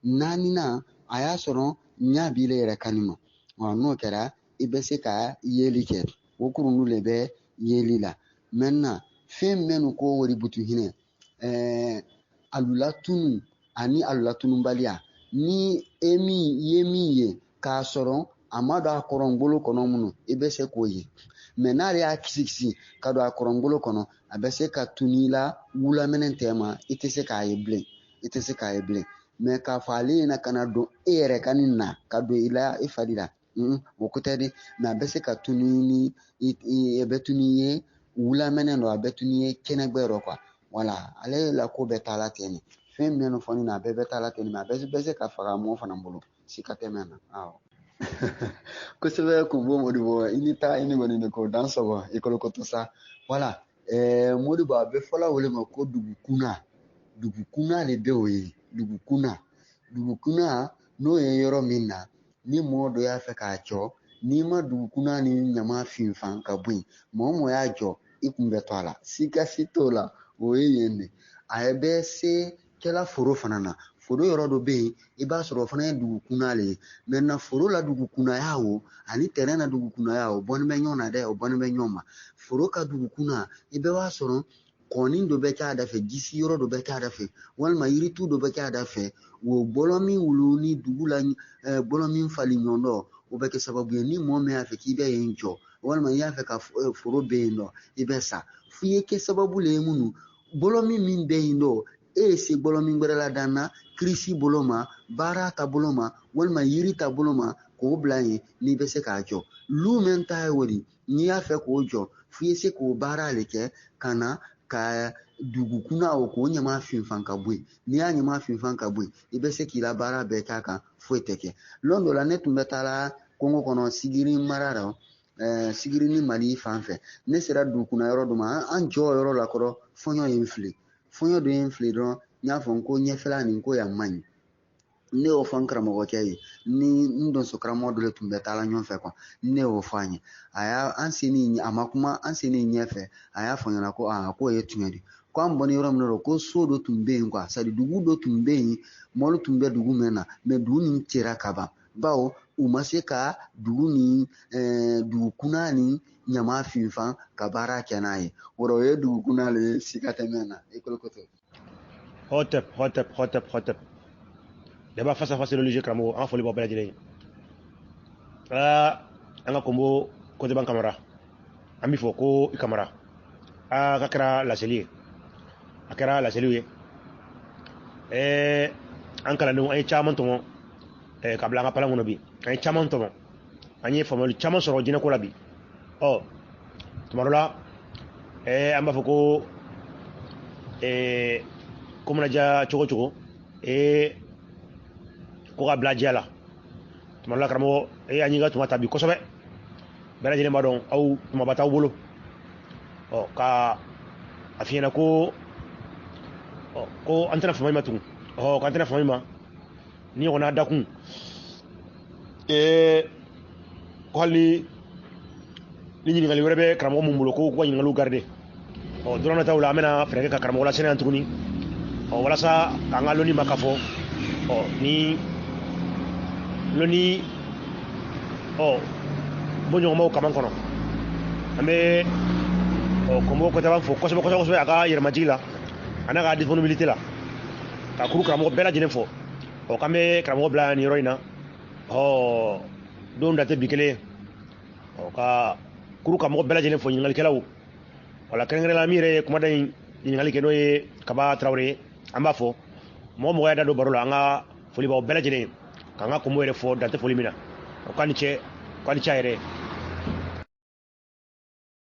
Naaninan, a y'a sɔrɔ ɲa b'i la yɛrɛ kani ma. Ɔ, n'o kɛra i bɛ se ka yeli kɛ. O kurundu le bɛ yeli la. Maintenant, fɛn minnu ko wari butu hinɛ, alulatunu ani alulatunubaliya, ni e min ye min ye k'a sɔrɔ a ma don a kɔrɔngolo kɔnɔ minnu, i bɛ se k'o ye. Mɛ n'ale y'a kisi kisi ka don a kɔrɔngolo kɔnɔ, a bɛ se ka tunu i la wulaminɛ tɛ ma, i tɛ se k'a ye bilen, i tɛ se k'a ye bilen. Mɛ k'a fɔ ale ɲɛna ka na don e yɛrɛ ka nin na ka don i la i fari la, o ko tɛ dɛ. Mɛ a bɛ se ka tunu ni i bɛ tunu i ye wulaminɛ dɔ, a bɛ tunu i ye kɛnɛgbɛ dɔ quoi. Wala ale la ko bɛɛ taa la ten de. Fɛn minnu fɔ nin na, a bɛɛ bɛ taa la ten, mɛ a bɛɛ se ka faga mɔgɔ fana bolo, sika tɛ mɛn na. Awɔ. Kosɛbɛ. Kunbo Modibo, i ni taa i ni kɔni de ko dan sɔgɔ i kolokoto sa. Wala Modibo, a bɛ fɔla o le ma ko dugukuna. Dugukuna de bɛ o ye. Dugukuna, dugukuna n'o ye yɔrɔ min na, ni mɔgɔ dɔ y'a fɛ k'a jɔ, n'i ma dugukuna ni ɲama finfan ka bɔ yen, mɔgɔ o mɔgɔ y'a jɔ, i kun bɛ to a la, sika si t'o la. O ye yen de. A bɛ se kɛla foro fana na. Foro yɔrɔ dɔ bɛ yen, i b'a sɔrɔ o fana ye dugukunna le ye. Maintenant, foro la dugukunnaya o ani tɛrɛn na dugukunnaya, o bɔnnen bɛ ɲɔgɔn na dɛ, o bɔnnen bɛ ɲɔgɔn ma. Foro ka dugukunna, i bɛɛ b'a sɔrɔ kɔni dɔ bɛ kɛ a da fɛ, jisi yɔrɔ dɔ bɛ kɛ a da fɛ, walima yiritu dɔ bɛ kɛ a da fɛ. O bɔlɔ min wulu ni dugu la, bɔlɔ min falen ɲɔgɔn dɔ, o bɛ kɛ sababu ye ni mɔgɔ min y'a fɛ k'i bɛ yen jɔ, walima i y'a fɛ ka foro bɛ yen nɔ, i bɛ sa. F'i ye kɛ sababu le ye minnu bɔlɔ min bɛ yen nɔ, e ye se bɔlɔ min gbɛrɛ la dan na, kirisi bolo ma, baara ta bolo ma, walima yiri ta bolo ma, k'o bila yen n'i bɛ se k'a jɔ. Lu min ta ye o de, n'i y'a fɛ k'o jɔ, f'i ye se k'o baara de kɛ ka na ka dugukuna o k'o ɲama finfan ka bɔ yen. N'i y'a ɲama finfan ka bɔ yen, i bɛ se k'i la baara bɛɛ k'a kan, foyi tɛ kɛ. Lon dɔ la, ne tun bɛ taa la kungo kɔnɔ, Sigiri mara la, Sigiri ni Mali fan fɛ. Ne sera dugukuna yɔrɔ dɔ ma, an jɔ yɔrɔ la kɔrɔ, fɔɲɔ ye n fili. Fɔɲɔ dɔ ye n fili dɔrɔn, n y'a fɔ n ko ɲɛfɛla nin ko yan man ɲi. Ne y'o fɔ n karamɔgɔkɛ ye, ni n donso karamɔgɔ dɔ de tun bɛ taa la ɲɔgɔn fɛ quoi. Ne y'o fɔ an ye, a y'a an sen ni a ma kuma, an sen ni ɲɛfɛ, a y'a fɔ n ɲɛna ko aa, k'o ye tiɲɛ de, ko an bɔnni yɔrɔ min na, ko so dɔ tun bɛ yen quoi, c'est à dire dugu dɔ tun bɛ yen, mɔlu tun bɛ dugu min na, mɛ dugu nin cɛra ka ban, bawo u ma se ka dugu ni dugukuna ni ɲama finfan ka baara kɛ n'a ye. O rɔ, o ye dugukuna le ye, sika tɛ mɛn na. I kolokoto. Hotep, hotep, hotep, hotep. Débat face à face religieux, karamɔgɔ, an ka foli b'aw bɛɛ lajɛlen ye. Aa, an ka Konbo Koteban Kamara, an b'i fɔ ko i Kamara. Aa, k'a kɛra laseli ye, a kɛra laseliw ye. An kalandenw, an ye caman tɔmɔ ka bila an ka palan kɔnɔ bi, an ye caman tɔmɔ. An ye faamuyali caman sɔrɔ jinɛko la bi. Ɔ tuma dɔ la an b'a fɔ ko ko mana diya cogo cogo, ko ka bila diya la. Tuma dɔ la karamɔgɔ, an y'i ka tuma ta bi kosɛbɛ. Bɛɛ lajɛlen b'a dɔn aw tumaba t'aw bolo. Ɔ ka a f'i ɲɛna ko ɔ ko an tɛna fama i ma tugun. Ɔ k'an tɛna fama i ma ni ɲɔgɔnna dakun. Ko hali ni ɲininkali wɛrɛ bɛ karamɔgɔ mun bolo, ko k'u ka ɲininkaliw garder. Ɔ don nataw la an bɛna fɛɛrɛ kɛ ka karamɔgɔ lasɛnɛ yan tuguni. Ɔ walasa k'an ka lɔnni ma ka fɔ. Ɔ ni lɔnni ɔ bɔɲɔgɔnmaw kaman kɔnɔ, an bɛ ɔ kɔnbɔ kɔtaba fo kosɛbɛ kosɛbɛ kosɛbɛ a ka yɛrɛmajigi la a n'a ka disponibilité la, ka kuru karamɔgɔ bɛɛ lajɛlen fo. Ɔ k'an bɛ karamɔgɔ bila nin yɔrɔ in na. Ɔ don da tɛ bi kelen ye. Ɔ ka kuru karamɔgɔ bɛɛ lajɛlen fo, ɲininkalikɛlaw wala kɛrɛnkɛrɛnnenya la min yɛrɛ ye kumada in ɲininkali kɛ, n'o ye Kaba Tarawele ye. An b'a fɔ mɔgɔ mɔgɔ y'a da don baro la, an ka foli b'aw bɛɛ lajɛlen ye, k'an ka kɔnbɔ yɛrɛ fɔ dantɛ foli min na. O k'a ni cɛ, k'a ni ce a yɛrɛ ye.